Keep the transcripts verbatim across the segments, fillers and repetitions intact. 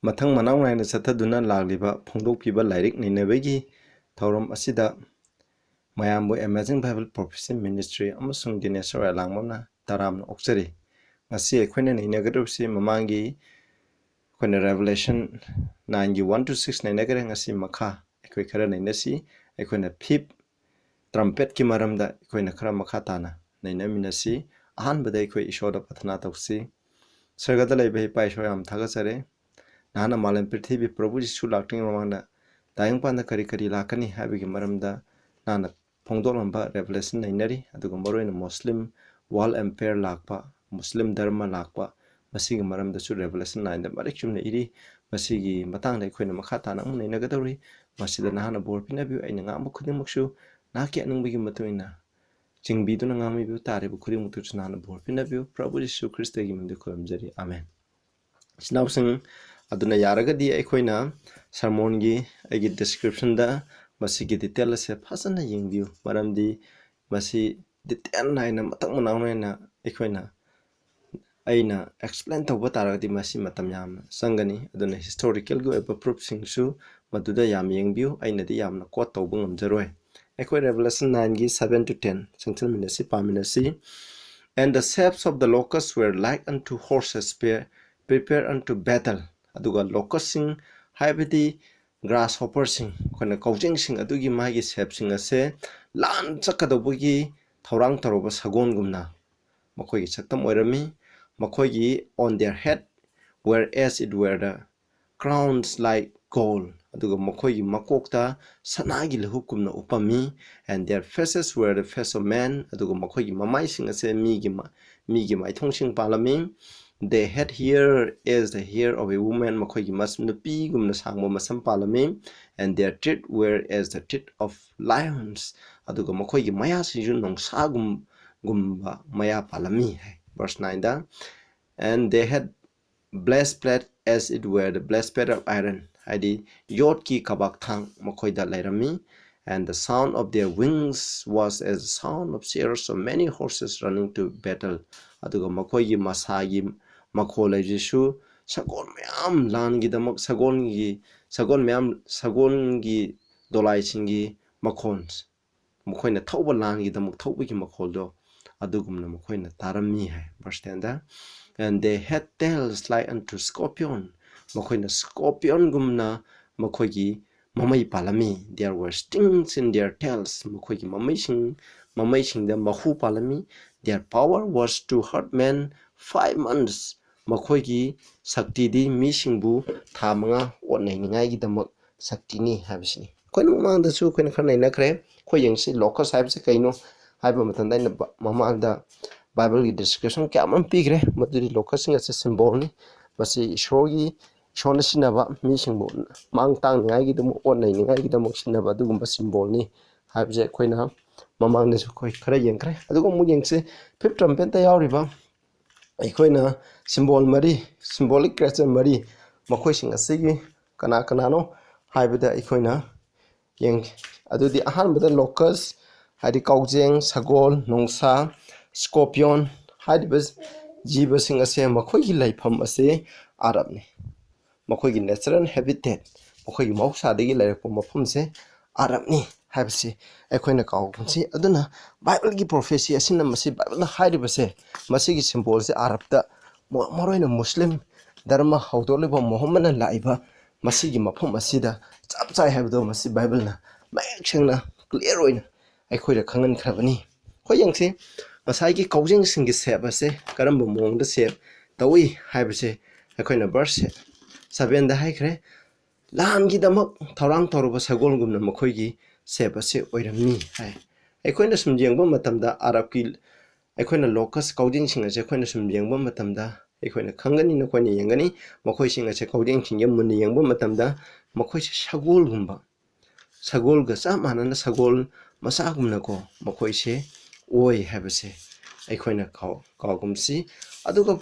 ꯃꯊꯪ ꯃꯅꯥꯎ ꯅꯥꯏꯅ ꯆꯠꯊꯗꯨꯅ ꯂꯥꯛꯂꯤꯕ ꯐꯣꯡꯗꯣꯛꯄꯤꯕ ꯂꯥꯏꯔꯤꯛ ꯅꯩꯅꯕꯒꯤ ꯊꯧꯔꯝ ꯑꯁꯤꯗ ꯃꯌꯥꯝꯕꯨ Amazing Bible Prophecy Ministry ꯑꯃꯁꯨꯡ ꯗꯤꯅꯦꯁꯣꯔ ꯑꯦꯂꯥꯡꯕꯝꯅ ꯇꯔꯥꯝꯅ ꯑꯣꯛꯆꯔꯤ꯫ ꯉꯁꯤ ꯑꯩꯈꯣꯏꯅ ꯅꯩꯅꯒꯗꯧꯔꯤꯕꯁꯤ ꯃꯃꯥꯡꯒꯤ ꯑꯩꯈꯣꯏꯅ Revelation nineꯒꯤ one to six ꯅꯩꯅꯈ꯭ꯔꯦ꯫ ꯉꯁꯤ ꯃꯈꯥ ꯑꯩꯈꯣꯏ ꯈꯔ ꯅꯩꯅꯁꯤ꯫ ꯑꯩꯈꯣꯏꯅ fifth trumpetꯀꯤ ꯃꯔꯝꯗ ꯑꯩꯈꯣꯏꯅ ꯈꯔ ꯃꯈꯥ ꯇꯥꯅ ꯅꯩꯅꯃꯤꯟꯅꯁꯤ꯫ ꯑꯍꯥꯟꯕꯗ ꯑꯩꯈꯣꯏ ꯏꯁꯣꯔꯗ ꯄ꯭ꯔꯊꯅꯥ ꯇꯧꯁꯤ꯫ ꯁꯔꯒꯗ ꯂꯩꯕ ꯏꯄꯥ ꯏꯁꯣꯔ, ꯌꯥꯝ ꯊꯥꯒꯠꯆꯔꯤ꯫ ꯅꯍꯥꯟꯅ ꯃꯥꯂꯦꯝ ꯄ꯭ꯔꯤꯊꯤꯕꯤ ꯄ꯭ꯔꯚꯨ ꯖꯤꯁꯨ ꯂꯥꯛꯇ꯭ꯔꯤꯉꯩ ꯃꯃꯥꯡꯗ ꯇꯥꯏꯕꯪꯄꯥꯟꯗ ꯀꯔꯤ ꯀꯔꯤ ꯂꯥꯛꯀꯅꯤ ꯍꯥꯏꯕꯒꯤ ꯃꯔꯝꯗ ꯅꯍꯥꯟꯅ ꯐꯣꯡꯗꯣꯛꯂꯝꯕ Revelation ꯅꯩꯅꯔꯤ꯫ ꯑꯗꯨꯒ ꯃꯔꯨꯑꯣꯏꯅ Muslim world empire ꯂꯥꯛꯄ, ꯃꯨꯁꯂꯤꯝ ꯙꯔꯃ ꯂꯥꯛꯄ, ꯃꯁꯤꯒꯤ ꯃꯔꯝꯗꯁꯨ Revelation nineꯗ ꯃꯔꯤꯛ ꯆꯨꯝꯅ ꯏꯔꯤ꯫ ꯃꯁꯤꯒꯤ ꯃꯇꯥꯡꯗ ꯑꯩꯈꯣꯏꯅ ꯃꯈꯥ ꯇꯥꯅ ꯑꯃꯨꯛ ꯅꯩꯅꯒꯗꯧꯔꯤ꯫ ꯃꯁꯤꯗ ꯅꯍꯥꯛꯅ ꯕꯣꯔ ꯄꯤꯅꯕꯤꯌꯨ꯫ ꯑꯩꯅ ꯉꯥꯡꯕ ꯈꯨꯗꯤꯡꯃꯛꯁꯨ ꯅꯍꯥꯛꯀꯤ ꯑꯅꯤꯡꯕꯒꯤ ꯃꯇꯨꯡ ꯏꯟꯅ ꯆꯤꯡꯕꯤꯗꯨꯅ ꯉꯥꯡꯕꯤꯕ ꯇꯥꯔꯤꯕ ꯈꯨꯗꯤꯡꯃꯛꯇꯁꯨ ꯅꯍꯥꯛꯅ ꯕꯣꯔ ꯄꯤꯅꯕꯤꯌꯨ꯫ ꯄ꯭ꯔꯚꯨ ꯖꯤꯁꯨ ꯈ꯭ꯔꯤꯁꯇꯒꯤ ꯃꯤꯡꯗ ꯈꯨꯔꯨꯝꯖꯔꯤ, ꯑꯥꯃꯦꯟ꯫ ꯏꯆꯤꯟ ꯏꯅꯥꯎꯁꯤꯡ, ꯑꯗꯨꯅ ꯌꯥꯔꯒꯗꯤ ꯑꯩꯈꯣꯏꯅ sermonꯒꯤ ꯑꯩꯒꯤ descriptionꯗ ꯃꯁꯤꯒꯤ detail ꯑꯁꯦ ꯐꯖꯅ ꯌꯦꯡꯕꯤꯌꯨ, ꯃꯔꯝꯗꯤ ꯃꯁꯤ detail ꯅꯥꯏꯅ ꯃꯊꯪ ꯃꯅꯥꯎ ꯅꯥꯏꯅ ꯑꯩꯈꯣꯏꯅ, ꯑꯩꯅ explain ꯇꯧꯕ ꯇꯥꯔꯒꯗꯤ ꯃꯁꯤ ꯃꯇꯝ ꯌꯥꯝꯅ ꯆꯪꯒꯅꯤ꯫ ꯑꯗꯨꯅ historicalꯒꯤ ꯑꯣꯏꯕ proofꯁꯤꯡꯁꯨ ꯃꯗꯨꯗ ꯌꯥꯝ ꯌꯦꯡꯕꯤꯌꯨ꯫ ꯑꯩꯅꯗꯤ ꯌꯥꯝꯅ quote ꯇꯧꯕ ꯉꯝꯖꯔꯣꯏ꯫ ꯑꯩꯈꯣꯏ Revelation nineꯒꯤ seven to ten ꯆꯪꯁꯤꯟꯃꯤꯟꯅꯁꯤ, ꯄꯥꯃꯤꯟꯅꯁꯤ꯫ "And the shapes of the locusts were like unto horses, pre-, prepared unto battle." ꯑꯗꯨꯒ locustꯁꯤꯡ ꯍꯥꯏꯕꯗꯤ grasshopperꯁꯤꯡ, ꯑꯩꯈꯣꯏꯅ ꯀꯥꯎꯖꯤꯡꯁꯤꯡ ꯑꯗꯨꯒꯤ ꯃꯥꯒꯤ shapeꯁꯤꯡ ꯑꯁꯦ ꯂꯥꯟ ꯆꯠꯀꯗꯧꯕꯒꯤ ꯊꯧꯔꯥꯡ ꯇꯧꯔꯕ ꯁꯒꯣꯜꯒꯨꯝꯅ ꯃꯈꯣꯏꯒꯤ ꯁꯛꯇꯝ ꯑꯣꯏꯔꯝꯃꯤ꯫ ꯃꯈꯣꯏꯒꯤ on their head were as it were the crowns like gold, ꯑꯗꯨꯒ ꯃꯈꯣꯏꯒꯤ ꯃꯀꯣꯛꯇ ꯁꯅꯥꯒꯤ ꯂꯨꯍꯨꯞꯀꯨꯝꯅ ꯎꯞꯄꯝꯃꯤ꯫ "And their faces were the face of men," ꯑꯗꯨꯒ ꯃꯈꯣꯏꯒꯤ ꯃꯃꯥꯏꯁꯤꯡ ꯑꯁꯦ ꯃꯤꯒꯤ ꯃ-, ꯃꯤꯒꯤ ꯃꯥꯏꯊꯣꯡꯁꯤꯡ ꯄꯥꯜꯂꯝꯃꯤ꯫ "They had hair as the hair of a woman," ꯃꯈꯣꯏꯒꯤ ꯃꯁꯝ ꯅꯨꯄꯤꯒꯨꯝꯅ ꯁꯥꯡꯕ ꯃꯁꯝ ꯄꯥꯜꯂꯝꯃꯤ꯫ "And their teeth were as the teeth of lions," ꯑꯗꯨꯒ ꯃꯈꯣꯏꯒꯤ ꯃꯌꯥꯁꯤꯡꯁꯨ ꯅꯣꯡꯁꯥꯒꯨꯝ-, ꯒꯨꯝꯕ ꯃꯌꯥ ꯄꯥꯜꯂꯝꯃꯤ ꯍꯥꯏ verse nineꯗ꯫ "And they had breastplate as it were the breastplate of iron," ꯍꯥꯏꯗꯤ ꯌꯣꯠꯀꯤ ꯀꯕꯥꯛ ꯊꯥꯡ ꯃꯈꯣꯏꯗ ꯂꯩꯔꯝꯃꯤ꯫ "And the sound of their wings was as the sound of chariots of many horses running to battle," ꯑꯗꯨꯒ ꯃꯈꯣꯏꯒꯤ ꯃꯁꯥꯒꯤ ꯃꯈꯣꯜ ꯍꯥꯏꯁꯤꯁꯨ ꯁꯒꯣꯜ ꯃꯌꯥꯝ, ꯂꯥꯟꯒꯤꯗꯃꯛ ꯁꯒꯣꯜꯒꯤ, ꯁꯒꯣꯜ ꯃꯌꯥꯝ, ꯁꯒꯣꯜꯒꯤ ꯗꯣꯂꯥꯏꯁꯤꯡꯒꯤ ꯃꯈꯣꯟ, ꯃꯈꯣꯏꯅ ꯊꯧꯕ, ꯂꯥꯟꯒꯤꯗꯃꯛ ꯊꯧꯕꯒꯤ ꯃꯈꯣꯜꯗꯣ, ꯑꯗꯨꯒꯨꯝꯅ ꯃꯈꯣꯏꯅ ꯇꯥꯔꯝꯃꯤ ꯍꯥꯏ꯫ Verse ten the, "And they had tails like unto scorpion." ꯃꯈꯣꯏꯅ scorpionꯒꯨꯝꯅ ꯃꯈꯣꯏꯒꯤ ꯃꯃꯩ ꯄꯥꯜꯂꯝꯃꯤ꯫ "There were stings in their tails." ꯃꯈꯣꯏꯒꯤ ꯃꯃꯩꯁꯤꯡ, ꯃꯃꯩꯁꯤꯡꯗ ꯃꯍꯨ ꯄꯥꯜꯂꯝꯃꯤ꯫ "Their power was to hurt men five months." ꯃꯈꯣꯏꯒꯤ ꯁꯛꯇꯤꯗꯤ ꯃꯤꯁꯤꯡꯕꯨ ꯊꯥ ꯃꯉꯥ ꯑꯣꯠ ꯅꯩꯅꯤꯡꯉꯥꯏꯒꯤꯗꯃꯛ ꯁꯛꯇꯤꯅꯤ ꯍꯥꯏꯕꯁꯤꯅꯤ꯫ ꯑꯩꯈꯣꯏꯅ ꯃꯃꯥꯡꯗꯁꯨ ꯑꯩꯈꯣꯏꯅ ꯈꯔ ꯅꯩꯅꯈ꯭ꯔꯦ꯫ ꯑꯩꯈꯣꯏ ꯌꯦꯡꯁꯤ, locust ꯍꯥꯏꯕꯁꯤ ꯀꯩꯅꯣ ꯍꯥꯏꯕ ꯃꯇꯝꯗ, ꯑꯩꯅ ꯕ-, ꯃꯃꯥꯡꯗ Bibleꯒꯤ description ꯀꯌꯥ ꯑꯃ ꯄꯤꯈ꯭ꯔꯦ꯫ ꯃꯗꯨꯗꯤ locustꯁꯤꯡ ꯑꯁꯤ symbolꯅꯤ꯫ ꯃꯁꯤ ꯏꯁꯣꯔꯒꯤ, ꯏꯁꯣꯔꯅ ꯁꯤꯖꯤꯟꯅꯕ, ꯃꯤꯁꯤꯡꯕꯨ ꯃꯥꯡ ꯇꯥꯛꯅꯤꯡꯉꯥꯏꯒꯤꯗꯃꯛ, ꯑꯣꯠ ꯅꯩꯅꯤꯡꯉꯥꯏꯒꯤꯗꯃꯛ ꯁꯤꯖꯤꯟꯅꯕ ꯑꯗꯨꯒꯨꯝꯕ symbolꯅꯤ ꯍꯥꯏꯕꯁꯦ ꯑꯩꯈꯣꯏꯅ ꯃꯃꯥꯡꯗꯁꯨ ꯑꯩꯈꯣꯏ ꯈꯔ ꯌꯦꯡꯈ꯭ꯔꯦ꯫ ꯑꯗꯨꯒ ꯑꯃꯨꯛ ꯌꯦꯡꯁꯤ, fifth trumpetꯇ ꯌꯥꯎꯔꯤꯕ ꯑꯩꯈꯣꯏꯅ symbol ꯃꯔꯤ, symbolic creature ꯃꯔꯤ, ꯃꯈꯣꯏꯁꯤꯡ ꯑꯁꯤꯒꯤ ꯀꯅꯥ ꯀꯅꯥꯅꯣ ꯍꯥꯏꯕꯗ ꯑꯩꯈꯣꯏꯅ ꯌꯦꯡ-, ꯑꯗꯨꯗꯤ ꯑꯍꯥꯟꯕꯗ locust, ꯍꯥꯏꯗꯤ ꯀꯥꯎꯖꯦꯡ, ꯁꯒꯣꯜ, ꯅꯣꯡꯁꯥ, scorpion ꯍꯥꯏꯔꯤꯕ ꯖꯤꯕꯁꯤꯡ ꯑꯁꯦ ꯃꯈꯣꯏꯒꯤ ꯂꯩꯐꯝ ꯑꯁꯤ ꯑꯔꯕꯅꯤ꯫ ꯃꯈꯣꯏꯒꯤ natural habitat, ꯃꯈꯣꯏꯒꯤ ꯃꯍꯧꯁꯥꯗꯒꯤ ꯂꯩꯔꯛꯄ ꯃꯐꯝꯁꯦ ꯑꯔꯕꯅꯤ ꯍꯥꯏꯕꯁꯤ ꯑꯩꯈꯣꯏꯅ ꯀꯥꯎꯒꯨꯝꯁꯤ꯫ ꯑꯗꯨꯅ Bibleꯒꯤ prophecy ꯑꯁꯤꯅ, ꯃꯁꯤ Bibleꯅ ꯍꯥꯏꯔꯤꯕꯁꯦ, ꯃꯁꯤꯒꯤ symbolꯁꯦ ꯑꯔꯕꯇ, ꯃ-, ꯃꯔꯨꯑꯣꯏꯅ ꯃꯨꯁꯂꯤꯝ ꯙꯔꯃ ꯍꯧꯗꯣꯛꯂꯤꯕ ꯃꯨꯍꯝꯃꯗꯅ ꯂꯥꯛꯏꯕ ꯃꯁꯤꯒꯤ ꯃꯐꯝ ꯑꯁꯤꯗ ꯆꯞ ꯆꯥꯏ ꯍꯥꯏꯕꯗꯣ ꯃꯁꯤ Bibleꯅ ꯃꯌꯦꯛ ꯁꯦꯡꯅ, clear ꯑꯣꯏꯅ ꯑꯩꯈꯣꯏꯗ ꯈꯪꯍꯟꯈ꯭ꯔꯕꯅꯤ꯫ ꯑꯩꯈꯣꯏ ꯌꯦꯡꯁꯤ, ꯉꯁꯥꯏꯒꯤ ꯀꯥꯎꯖꯦꯡꯁꯤꯡꯒꯤ shape ꯑꯁꯦ ꯀꯔꯝꯕ ꯃꯑꯣꯡꯗ shape ꯇꯧꯏ ꯍꯥꯏꯕꯁꯦ ꯑꯩꯈꯣꯏꯅ verse sevenꯗ ꯍꯥꯏꯈ꯭ꯔꯦ꯫ "ꯂꯥꯟꯒꯤꯗꯃꯛ ꯊꯧꯔꯥꯡ ꯇꯧꯔꯕ ꯁꯒꯣꯜꯒꯨꯝꯅ ꯃꯈꯣꯏꯒꯤ shape ꯑꯁꯤ ꯑꯣꯏꯔꯝꯃꯤ" ꯍꯥꯏ꯫ ꯑꯩꯈꯣꯏꯅ ꯁꯨꯝ ꯌꯦꯡꯕ ꯃꯇꯝꯗ, ꯑꯔꯕꯀꯤ ꯑꯩꯈꯣꯏꯅ locust ꯀꯥꯎꯖꯦꯡꯁꯤꯡ ꯑꯁꯦ ꯑꯩꯈꯣꯏꯅ ꯁꯨꯝ ꯌꯦꯡꯕ ꯃꯇꯝꯗ, ꯑꯩꯈꯣꯏꯅ ꯈꯪꯒꯅꯤ, ꯅꯈꯣꯏꯅ ꯌꯦꯡꯒꯅꯤ, ꯃꯈꯣꯏꯁꯤꯡ ꯑꯁꯦ, ꯀꯥꯎꯖꯦꯡꯁꯤꯡꯁꯦ ꯃꯨꯟꯅ ꯌꯦꯡꯕ ꯃꯇꯝꯗ, ꯃꯈꯣꯏꯁꯦ ꯁꯒꯣꯜꯒꯨꯝꯕ, ꯁꯒꯣꯜꯒ ꯆꯞ ꯃꯥꯟꯅꯅ ꯁꯒꯣꯜ ꯃꯆꯥꯒꯨꯝꯅꯀꯣ ꯃꯈꯣꯏꯁꯦ ꯑꯣꯏ ꯍꯥꯏꯕꯁꯦ ꯑꯩꯈꯣꯏꯅ ꯀꯥꯎ-, ꯀꯥꯎꯒꯨꯝꯁꯤ꯫ ꯑꯗꯨꯒ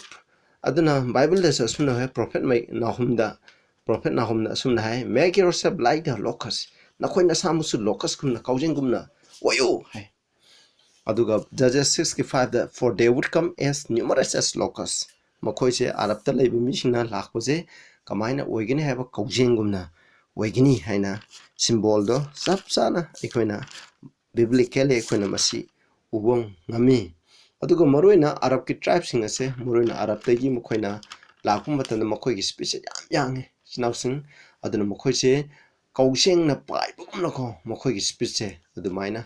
ꯑꯗꯨꯅ Bibleꯗꯁꯨ ꯑꯁꯨꯝꯅ ꯍꯥꯏ, prophet ꯃꯩ-, ꯅꯥꯍꯨꯝꯗ, prophet ꯅꯥꯍꯨꯝꯅ ꯑꯁꯨꯝꯅ ꯍꯥꯏ, "Make yourself like the locust." ꯅꯈꯣꯏ ꯅꯁꯥꯃꯛꯁꯨ locustꯀꯨꯝꯅ, ꯀꯥꯎꯖꯦꯡꯒꯨꯝꯅ ꯑꯣꯏꯌꯨ ꯍꯥꯏ꯫ ꯑꯗꯨꯒ Judges sixꯀꯤ fiveꯇ, "For they would come as numerous as locusts." ꯃꯈꯣꯏꯁꯦ ꯑꯔꯕꯇ ꯂꯩꯕ ꯃꯤꯁꯤꯡꯅ ꯂꯥꯛꯄꯁꯦ ꯀꯃꯥꯏꯅ ꯑꯣꯏꯒꯅꯤ ꯍꯥꯏꯕ ꯀꯧꯖꯦꯡꯒꯨꯝꯅ ꯑꯣꯏꯒꯅꯤ ꯍꯥꯏꯅ symbol ꯗꯣ ꯆꯞ ꯆꯥꯅ ꯑꯩꯈꯣꯏꯅ biblically ꯑꯩꯈꯣꯏꯅ ꯃꯁꯤ ꯎꯕ ꯉꯝꯃꯤ꯫ ꯑꯗꯨꯒ ꯃꯔꯨꯑꯣꯏꯅ ꯑꯔꯕꯀꯤ tribe ꯁꯤꯡ ꯑꯁꯦ, ꯃꯔꯨꯑꯣꯏꯅ ꯑꯔꯕꯇꯒꯤ ꯃꯈꯣꯏꯅ ꯂꯥꯛꯄ ꯃꯇꯝꯗ ꯃꯈꯣꯏꯒꯤ speech ꯁꯦ ꯌꯥꯝ ꯌꯥꯡꯉꯦ, ꯏꯆꯤꯟ ꯏꯅꯥꯎꯁꯤꯡ꯫ ꯑꯗꯨꯅ ꯃꯈꯣꯏꯁꯦ ꯀꯧꯖꯦꯡꯅ ꯄꯥꯏꯕꯒꯨꯝꯅꯀꯣ, ꯃꯈꯣꯏꯒꯤ speech ꯁꯦ ꯑꯗꯨꯃꯥꯏꯅ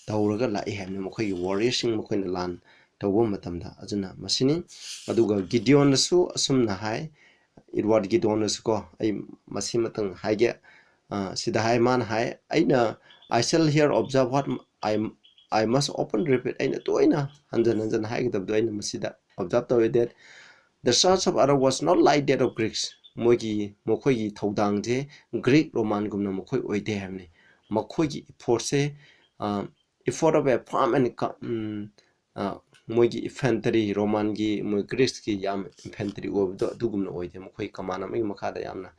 ꯇꯧꯔꯒ ꯂꯥꯛꯏ ꯍꯥꯏꯕꯅꯤ, ꯃꯈꯣꯏꯒꯤ warrior ꯁꯤꯡ ꯃꯈꯣꯏꯅ ꯂꯥꯟ ꯇꯧꯕ ꯃꯇꯝꯗ꯫ ꯑꯗꯨꯅ ꯃꯁꯤꯅꯤ꯫ ꯑꯗꯨꯒ ꯒꯤꯗꯤꯌꯣꯟꯅꯁꯨ ꯑꯁꯨꯝꯅ ꯍꯥꯏ, ꯏꯗꯋꯥꯔꯗ ꯒꯤꯗꯤꯌꯣꯟꯅꯁꯨ ꯀꯣ, ꯑꯩ ꯃꯁꯤꯃꯇꯪ ꯍꯥꯏꯒꯦ꯫ ꯑ, ꯁꯤꯗ ꯍꯥꯏ, ꯃꯥꯅ ꯍꯥꯏ, "ꯑꯩꯅ, I shall here observe what I, I must often repeat." ꯑꯩꯅ ꯇꯣꯏꯅ ꯍꯟꯖꯟ ꯍꯟꯖꯟ ꯍꯥꯏꯒꯗꯕꯗꯣ ꯑꯩꯅ ꯃꯁꯤꯗ observe ꯇꯧꯋꯦ, that the search of Arab was not like that of Greeks. ꯃꯣꯏꯒꯤ, ꯃꯈꯣꯏꯒꯤ ꯊꯧꯗꯥꯡꯁꯦ Greek Roman ꯒꯨꯝꯅ ꯃꯈꯣꯏ ꯑꯣꯏꯗꯦ ꯍꯥꯏꯕꯅꯤ꯫ ꯃꯈꯣꯏꯒꯤ effort ꯁꯦ, ꯑ, effort of a firm and ꯀ-, ꯎꯝ, ꯑ, ꯃꯣꯏꯒꯤ infantry, Roman ꯒꯤ, ꯃꯣꯏ Greece ꯀꯤ ꯌꯥꯝ infantry ꯑꯣꯏꯕꯗꯣ ꯑꯗꯨꯒꯨꯝꯅ ꯑꯣꯏꯗꯦ꯫ ꯃꯈꯣꯏ command ꯑꯃꯒꯤ ꯃꯈꯥꯗ ꯌꯥꯝꯅ,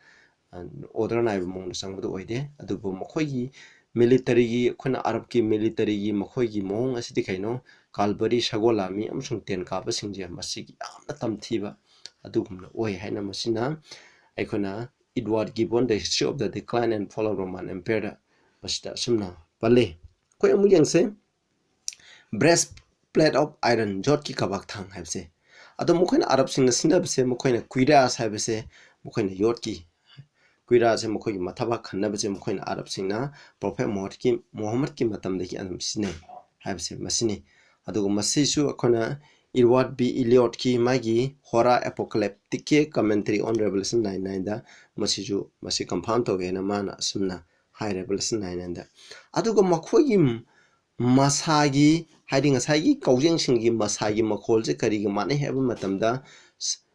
ꯑ, order ꯅꯥꯏꯕ ꯃꯑꯣꯡꯗ ꯆꯪꯕꯗꯣ ꯑꯣꯏꯗꯦ꯫ ꯑꯗꯨꯕꯨ ꯃꯈꯣꯏꯒꯤ military ꯒꯤ, ꯑꯩꯈꯣꯏꯅ ꯑꯔꯕꯀꯤ military ꯒꯤ ꯃꯈꯣꯏꯒꯤ ꯃꯑꯣꯡ ꯑꯁꯤꯗꯤ ꯀꯩꯅꯣ? Cavalry, ꯁꯒꯣꯜ ꯂꯥꯟꯃꯤ ꯑꯃꯁꯨꯡ ꯇꯦꯟ ꯀꯥꯞꯄꯁꯤꯡꯁꯦ ꯃꯁꯤꯒꯤ ꯌꯥꯝꯅ ꯇꯝꯊꯤꯕ ꯑꯗꯨꯒꯨꯝꯅ ꯑꯣꯏ ꯍꯥꯏꯅ ꯃꯁꯤꯅ ꯑꯩꯈꯣꯏꯅ Edward Gibbon, The History of the Decline and Fall of Roman Empire ꯗ ꯃꯁꯤꯗ ꯑꯁꯨꯝꯅ ꯄꯜꯂꯤ꯫ ꯑꯩꯈꯣꯏ ꯑꯃꯨꯛ ꯌꯦꯡꯁꯦ, breastplate of iron, ꯌꯣꯠꯀꯤ ꯀꯕꯥꯛ ꯊꯥꯡ ꯍꯥꯏꯕꯁꯦ꯫ ꯑꯗꯣ ꯃꯈꯣꯏꯅ, ꯑꯔꯕꯁꯤꯡꯅ ꯁꯤꯖꯤꯟꯅꯕꯁꯦ, ꯃꯈꯣꯏꯅ ꯀꯨꯏꯔꯥꯁ ꯍꯥꯏꯕꯁꯦ, ꯃꯈꯣꯏꯅ ꯌꯣꯠꯀꯤ ꯀꯨꯏꯔꯥꯁꯦ, ꯃꯈꯣꯏꯒꯤ ꯃꯊꯕꯥꯛ ꯈꯟꯅꯕꯁꯦ ꯃꯈꯣꯏꯅ, ꯑꯔꯕꯁꯤꯡꯅ Prophet ꯃꯨꯍꯝꯃꯗꯀꯤ, ꯃꯨꯍꯝꯃꯗꯀꯤ ꯃꯇꯝꯗꯒꯤ ꯑꯗꯨꯝ ꯁꯤꯖꯤꯟꯅꯩ ꯍꯥꯏꯕꯁꯦ ꯃꯁꯤꯅꯤ꯫ ꯑꯗꯨꯒ ꯃꯁꯤꯁꯨ ꯑꯩꯈꯣꯏꯅ Edward B. Eliot ꯀꯤ ꯃꯥꯒꯤ Hora Apocalyptica Commentary on Revelation nine nine ꯗ ꯃꯁꯤꯁꯨ, ꯃꯁꯤ confirm ꯇꯧꯋꯦꯅ ꯃꯥꯅ ꯑꯁꯨꯝꯅ ꯍꯥꯏ, Revelation nine nine ꯗ꯫ ꯑꯗꯨꯒ ꯃꯈꯣꯏꯒꯤ ꯃꯁꯥꯒꯤ, ꯍꯥꯏꯗꯤ ꯉꯁꯥꯏꯒꯤ ꯀꯧꯖꯦꯡꯁꯤꯡꯒꯤ ꯃꯁꯥꯒꯤ ꯃꯈꯣꯜꯁꯦ ꯀꯔꯤꯒ ꯃꯥꯟꯅꯩ ꯍꯥꯏꯕ ꯃꯇꯝꯗ,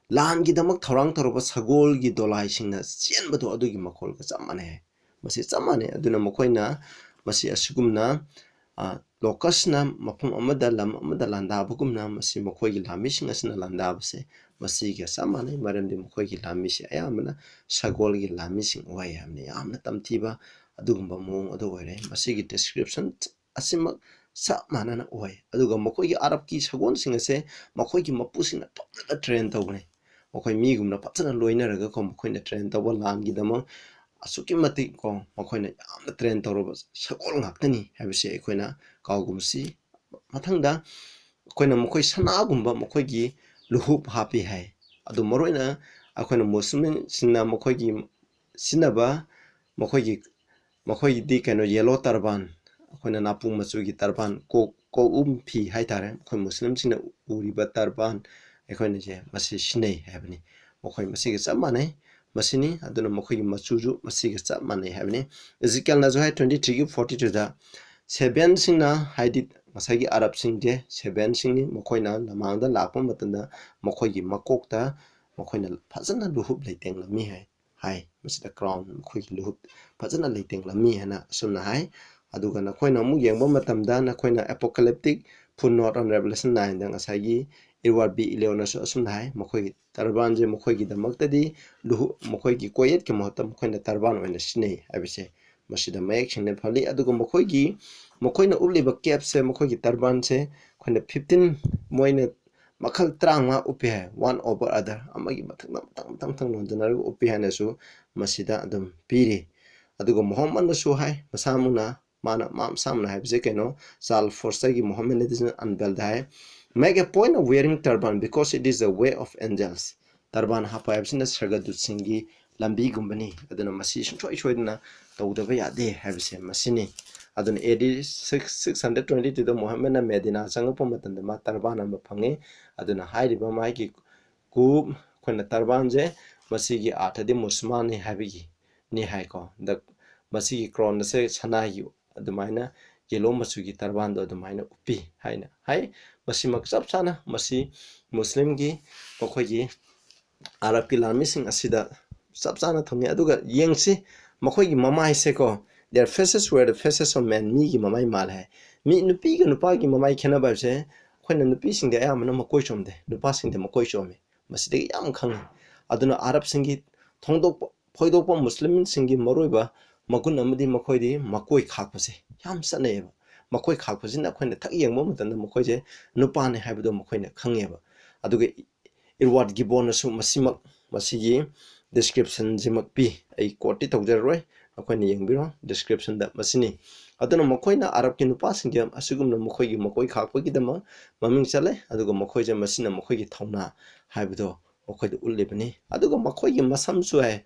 ꯂꯥꯟꯒꯤꯗꯃꯛ ꯊꯧꯔꯥꯡ ꯇꯧꯔꯕ ꯁꯒꯣꯜꯒꯤ ꯗꯣꯂꯥꯏꯁꯤꯡꯅ ꯆꯦꯟꯕꯗꯣ ꯑꯗꯨꯒꯤ ꯃꯈꯣꯜꯒ ꯆꯞ ꯃꯥꯟꯅꯩ꯫ ꯃꯁꯤ ꯆꯞ ꯃꯥꯟꯅꯩ꯫ ꯑꯗꯨꯅ ꯃꯈꯣꯏꯅ ꯃꯁꯤ ꯑꯁꯤꯒꯨꯝꯅ, ꯑ, locust ꯅ ꯃꯐꯝ ꯑꯃꯗ, ꯂꯝ ꯑꯃꯗ ꯂꯥꯟꯗꯥꯕꯒꯨꯝꯅ ꯃꯁꯤ ꯃꯈꯣꯏꯒꯤ ꯂꯥꯟꯃꯤꯁꯤꯡ ꯑꯁꯤꯅ ꯂꯥꯟꯗꯥꯕꯁꯦ ꯃꯁꯤꯒ ꯆꯞ ꯃꯥꯟꯅꯩ꯫ ꯃꯔꯝꯗꯤ ꯃꯈꯣꯏꯒꯤ ꯂꯥꯟꯃꯤꯁꯦ ꯑꯌꯥꯝꯕꯅ ꯁꯒꯣꯜꯒꯤ ꯂꯥꯟꯃꯤꯁꯤꯡ ꯑꯣꯏ ꯍꯥꯏꯕꯅꯤ꯫ ꯌꯥꯝꯅ ꯇꯝꯊꯤꯕ ꯑꯗꯨꯒꯨꯝꯕ ꯃꯑꯣꯡ ꯑꯗꯨ ꯑꯣꯏꯔꯦ꯫ ꯃꯁꯤꯒꯤ description ꯑꯁꯤꯃꯛ ꯆꯞ ꯃꯥꯟꯅꯅ ꯑꯣꯏ꯫ ꯑꯗꯨꯒ ꯃꯈꯣꯏꯒꯤ ꯑꯔꯕꯀꯤ ꯁꯒꯣꯜꯁꯤꯡ ꯑꯁꯦ ꯃꯈꯣꯏꯒꯤ ꯃꯄꯨꯁꯤꯡꯅ ꯐꯖꯅ ꯇ꯭ꯔꯦꯟ ꯇꯧꯕꯅꯤ꯫ ꯃꯈꯣꯏ ꯃꯤꯒꯨꯝꯅ ꯐꯖꯅ ꯂꯣꯏꯅꯔꯒꯀꯣ, ꯃꯈꯣꯏꯅ ꯇ꯭ꯔꯦꯟ ꯇꯧꯕ ꯂꯥꯟꯒꯤꯗꯃꯛ ꯑꯁꯨꯛꯀꯤ ꯃꯇꯤꯛ ꯀꯣ, ꯃꯈꯣꯏꯅ ꯌꯥꯝꯅ ꯇ꯭ꯔꯦꯟ ꯇꯧꯔꯕ ꯁꯒꯣꯜ ꯉꯥꯛꯇꯅꯤ ꯍꯥꯏꯕꯁꯤ ꯑꯩꯈꯣꯏꯅ ꯀꯥꯎꯒꯨꯝꯁꯤ꯫ ꯃꯊꯪꯗ ꯑꯩꯈꯣꯏꯅ ꯃꯈꯣꯏ ꯁꯅꯥꯒꯨꯝꯕ ꯃꯈꯣꯏꯒꯤ ꯂꯨꯍꯨꯞ ꯍꯥꯞꯄꯤ ꯍꯥꯏ꯫ ꯑꯗꯨ ꯃꯔꯨꯑꯣꯏꯅ ꯑꯩꯈꯣꯏꯅ ꯃꯨꯁꯂꯤꯝꯁꯤꯡꯅ ꯃꯈꯣꯏꯒꯤ ꯁꯤꯖꯤꯟꯅꯕ ꯃꯈꯣꯏꯒꯤ, ꯃꯈꯣꯏꯒꯤꯗꯤ ꯀꯩꯅꯣ, ꯌꯦꯂꯣ ꯇꯔꯕꯥꯟ, ꯑꯩꯈꯣꯏꯅ ꯅꯥꯄꯨ ꯃꯆꯨꯒꯤ ꯇꯔꯕꯥꯟ, ꯀꯣꯛ, ꯀꯣꯛꯎꯝ ꯐꯤ ꯍꯥꯏꯇꯥꯔꯦ, ꯑꯩꯈꯣꯏ ꯃꯨꯁꯂꯤꯝꯁꯤꯡꯅ ꯎꯔꯤꯕ ꯇꯔꯕꯥꯟ ꯑꯩꯈꯣꯏꯅꯁꯦ ꯃꯁꯤ ꯁꯤꯖꯤꯟꯅꯩ ꯍꯥꯏꯕꯅꯤ꯫ ꯃꯈꯣꯏ ꯃꯁꯤꯒ ꯆꯞ ꯃꯥꯟꯅꯩ, ꯃꯁꯤꯅꯤ꯫ ꯑꯗꯨꯅ ꯃꯈꯣꯏꯒꯤ ꯃꯆꯨꯁꯨ ꯃꯁꯤꯒ ꯆꯞ ꯃꯥꯟꯅꯩ ꯍꯥꯏꯕꯅꯤ꯫ ꯏꯖꯤꯀꯦꯜꯅꯁꯨ ꯍꯥꯏ, twenty three ꯒꯤ forty two ꯗ, ꯁꯦꯕꯤꯌꯟꯁꯤꯡꯅ, ꯍꯥꯏꯗꯤ ꯉꯁꯥꯏꯒꯤ ꯑꯔꯕꯁꯤꯡꯁꯦ ꯁꯦꯕꯤꯌꯟꯁꯤꯡꯅꯤ, ꯃꯈꯣꯏꯅ ꯂꯃꯥꯡꯗ ꯂꯥꯛꯄ ꯃꯇꯝꯗ ꯃꯈꯣꯏꯒꯤ ꯃꯀꯣꯛꯇ ꯃꯈꯣꯏꯅ ꯐꯖꯅ ꯂꯨꯍꯨꯞ ꯂꯩꯇꯦꯡꯂꯝꯃꯤ ꯍꯥꯏ꯫ ꯍꯥꯏ꯫ ꯃꯁꯤꯗ ꯀ꯭ꯔꯥꯎꯟ, ꯃꯈꯣꯏꯒꯤ ꯂꯨꯍꯨꯞ ꯐꯖꯅ ꯂꯩꯇꯦꯡꯂꯝꯃꯤ ꯍꯥꯏꯅ ꯑꯁꯨꯝꯅ ꯍꯥꯏ꯫ ꯑꯗꯨꯒ ꯅꯈꯣꯏꯅ ꯑꯃꯨꯛ ꯌꯦꯡꯕ ꯃꯇꯝꯗ, ꯅꯈꯣꯏꯅ Apocalyptic Footnote on Revelation nine ꯗ ꯉꯁꯥꯏꯒꯤ Edward B. Hillel ꯅꯁꯨ ꯑꯁꯨꯝꯅ ꯍꯥꯏ, ꯃꯈꯣꯏꯒꯤ ꯇꯔꯕꯥꯟꯁꯦ ꯃꯈꯣꯏꯒꯤꯗꯃꯛꯇꯗꯤ ꯂꯨꯍꯨꯞ, ꯃꯈꯣꯏꯒꯤ ꯀꯣꯌꯦꯠꯀꯤ ꯃꯍꯨꯠꯇ ꯃꯈꯣꯏꯅ ꯇꯔꯕꯥꯟ ꯑꯣꯏꯅ ꯁꯤꯖꯤꯟꯅꯩ ꯍꯥꯏꯕꯁꯦ ꯃꯁꯤꯗ ꯃꯌꯦꯛ ꯁꯦꯡꯅ ꯐꯜꯂꯤ꯫ ꯑꯗꯨꯒ ꯃꯈꯣꯏꯒꯤ, ꯃꯈꯣꯏꯅ ꯎꯞꯂꯤꯕ ꯀꯦꯞꯁꯦ, ꯃꯈꯣꯏꯒꯤ ꯇꯔꯕꯥꯟꯁꯦ ꯑꯩꯈꯣꯏꯅ fifteen, ꯃꯣꯏꯅ ꯃꯈꯜ ꯇꯔꯥꯃꯉꯥ ꯎꯞꯄꯤ ꯍꯥꯏ, one over other, ꯑꯃꯒꯤ ꯃꯊꯪꯗ ꯃꯊꯪ, ꯃꯊꯪ, ꯃꯊꯪ ꯅꯣꯟꯖꯅꯔꯒ ꯎꯞꯄꯤ ꯍꯥꯏꯅꯁꯨ ꯃꯁꯤꯗ ꯑꯗꯨꯝ ꯄꯤꯔꯤ꯫ ꯑꯗꯨꯒ ꯃꯣꯍꯝꯃꯗꯅꯁꯨ ꯍꯥꯏ, ꯃꯁꯥꯃꯛꯅ, ꯃꯥꯅ, ꯃꯥ ꯃꯁꯥꯃꯛꯅ ꯍꯥꯏꯕꯁꯦ ꯀꯩꯅꯣ, ꯆꯥꯔꯜ ꯐꯣꯔꯁꯇꯔꯒꯤ Mohammedanism Unveiled the high, "Make a point of wearing turban because it is the way of angels." ꯇꯔꯕꯥꯟ ꯍꯥꯞꯄ ꯍꯥꯏꯕꯁꯤꯅ ꯁꯔꯒꯗꯨꯠꯁꯤꯡꯒꯤ ꯂꯝꯕꯤꯒꯨꯝꯕꯅꯤ꯫ ꯑꯗꯨꯅ ꯃꯁꯤ ꯁꯨꯡꯁꯣꯏ ꯁꯣꯏꯗꯅ ꯇꯧꯗꯕ ꯌꯥꯗꯦ ꯍꯥꯏꯕꯁꯦ ꯃꯁꯤꯅꯤ꯫ ꯑꯗꯨꯅ A D six, six hundred twenty two ꯗ ꯃꯣꯍꯝꯃꯗꯅ ꯃꯦꯗꯤꯅꯥ ꯆꯪꯉꯛꯄ ꯃꯇꯝꯗ ꯃꯥ ꯇꯔꯕꯥꯟ ꯑꯃ ꯐꯪꯉꯤ꯫ ꯑꯗꯨꯅ ꯍꯥꯏꯔꯤꯕ ꯃꯥꯒꯤ ꯀꯨꯞ, ꯑꯩꯈꯣꯏꯅ ꯇꯔꯕꯥꯟꯁꯦ, ꯃꯁꯤꯒꯤ ꯑꯥꯔꯊꯗꯤ ꯃꯨꯁꯃꯥꯟꯅꯤ ꯍꯥꯏꯕꯒꯤꯅꯤ ꯍꯥꯏꯀꯣ꯫ ꯗ-, ꯃꯁꯤꯒꯤ ꯀ꯭ꯔꯥꯎꯟ ꯑꯁꯦ ꯁꯅꯥꯒꯤ ꯑꯗꯨꯃꯥꯏꯅ ꯌꯦꯂꯣ ꯃꯆꯨꯒꯤ ꯇꯔꯕꯥꯟꯗꯣ ꯑꯗꯨꯃꯥꯏꯅ ꯎꯞꯄꯤ ꯍꯥꯏꯅ ꯍꯥꯏ꯫ ꯃꯁꯤꯃꯛ ꯆꯞ ꯆꯥꯅ ꯃꯁꯤ ꯃꯨꯁꯂꯤꯝꯒꯤ, ꯃꯈꯣꯏꯒꯤ ꯑꯔꯕꯀꯤ ꯂꯥꯟꯃꯤꯁꯤꯡ ꯑꯁꯤꯗ ꯆꯞ ꯆꯥꯅ ꯊꯝꯃꯤ꯫ ꯑꯗꯨꯒ ꯌꯦꯡꯁꯤ, ꯃꯈꯣꯏꯒꯤ ꯃꯃꯥꯏꯁꯦꯀꯣ, "Their faces were the faces of men", ꯃꯤꯒꯤ ꯃꯃꯥꯏ ꯃꯥꯜꯂꯦ ꯍꯥꯏ꯫ ꯃꯤ, ꯅꯨꯄꯤꯒ ꯅꯨꯄꯥꯒꯤ ꯃꯃꯥꯏ ꯈꯦꯠꯅꯕ ꯍꯥꯏꯕꯁꯦ, ꯑꯩꯈꯣꯏꯅ ꯅꯨꯄꯤꯁꯤꯡꯗꯤ ꯑꯌꯥꯝꯕꯅ ꯃꯀꯣꯏ ꯆꯣꯝꯗꯦ, ꯅꯨꯄꯥꯁꯤꯡꯗꯤ ꯃꯀꯣꯏ ꯆꯣꯝꯃꯤ꯫ ꯃꯁꯤꯗꯒꯤ ꯌꯥꯝ ꯈꯪꯉꯤ꯫ ꯑꯗꯨꯅ ꯑꯔꯕꯁꯤꯡꯒꯤ ꯊꯣꯡꯗꯣꯛꯄ, ꯐꯣꯏꯗꯣꯛꯄ ꯃꯨꯁꯂꯤꯝꯁꯤꯡꯒꯤ ꯃꯔꯨꯑꯣꯏꯕ ꯃꯒꯨꯟ ꯑꯃꯗꯤ ꯃꯈꯣꯏꯗꯤ ꯃꯀꯣꯏ ꯈꯥꯛꯄꯁꯦ ꯌꯥꯝ ꯆꯠꯅꯩꯌꯦꯕ꯫ ꯃꯈꯣꯏ ꯈꯥꯛꯄꯁꯤꯅ ꯑꯩꯈꯣꯏꯅ ꯊꯛ ꯌꯦꯡꯕ ꯃꯇꯝꯗ ꯃꯈꯣꯏꯁꯦ ꯅꯨꯄꯥꯅꯤ ꯍꯥꯏꯕꯗꯣ ꯃꯈꯣꯏꯅ ꯈꯪꯉꯦꯕ꯫ ꯑꯗꯨꯒ ꯏꯗꯋꯥꯔꯗ ꯒꯤꯕꯣꯟꯅꯁꯨ ꯃꯁꯤꯃꯛ, ꯃꯁꯤꯒꯤ description ꯁꯤꯃꯛ ꯄꯤ꯫ ꯑꯩ quote ꯇꯤ ꯇꯧꯖꯔꯔꯣꯏ, ꯑꯩꯈꯣꯏꯅ ꯌꯦꯡꯕꯤꯔꯣ description ꯗ ꯃꯁꯤꯅꯤ꯫ ꯑꯗꯨꯅ ꯃꯈꯣꯏꯅ ꯑꯔꯕꯀꯤ ꯅꯨꯄꯥꯁꯤꯡꯁꯦ ꯑꯁꯤꯒꯨꯝꯅ ꯃꯈꯣꯏꯒꯤ ꯃꯀꯣꯏ ꯈꯥꯛꯄꯒꯤꯗꯃꯛ ꯃꯃꯤꯡ ꯆꯠꯂꯦ, ꯑꯗꯨꯒ ꯃꯈꯣꯏꯁꯦ ꯃꯁꯤꯅ ꯃꯈꯣꯏꯒꯤ ꯊꯧꯅꯥ ꯍꯥꯏꯕꯗꯣ ꯃꯈꯣꯏꯗ ꯎꯠꯂꯤꯕꯅꯤ꯫ ꯑꯗꯨꯒ ꯃꯈꯣꯏꯒꯤ ꯃꯁꯝꯁꯨ ꯍꯥꯏ,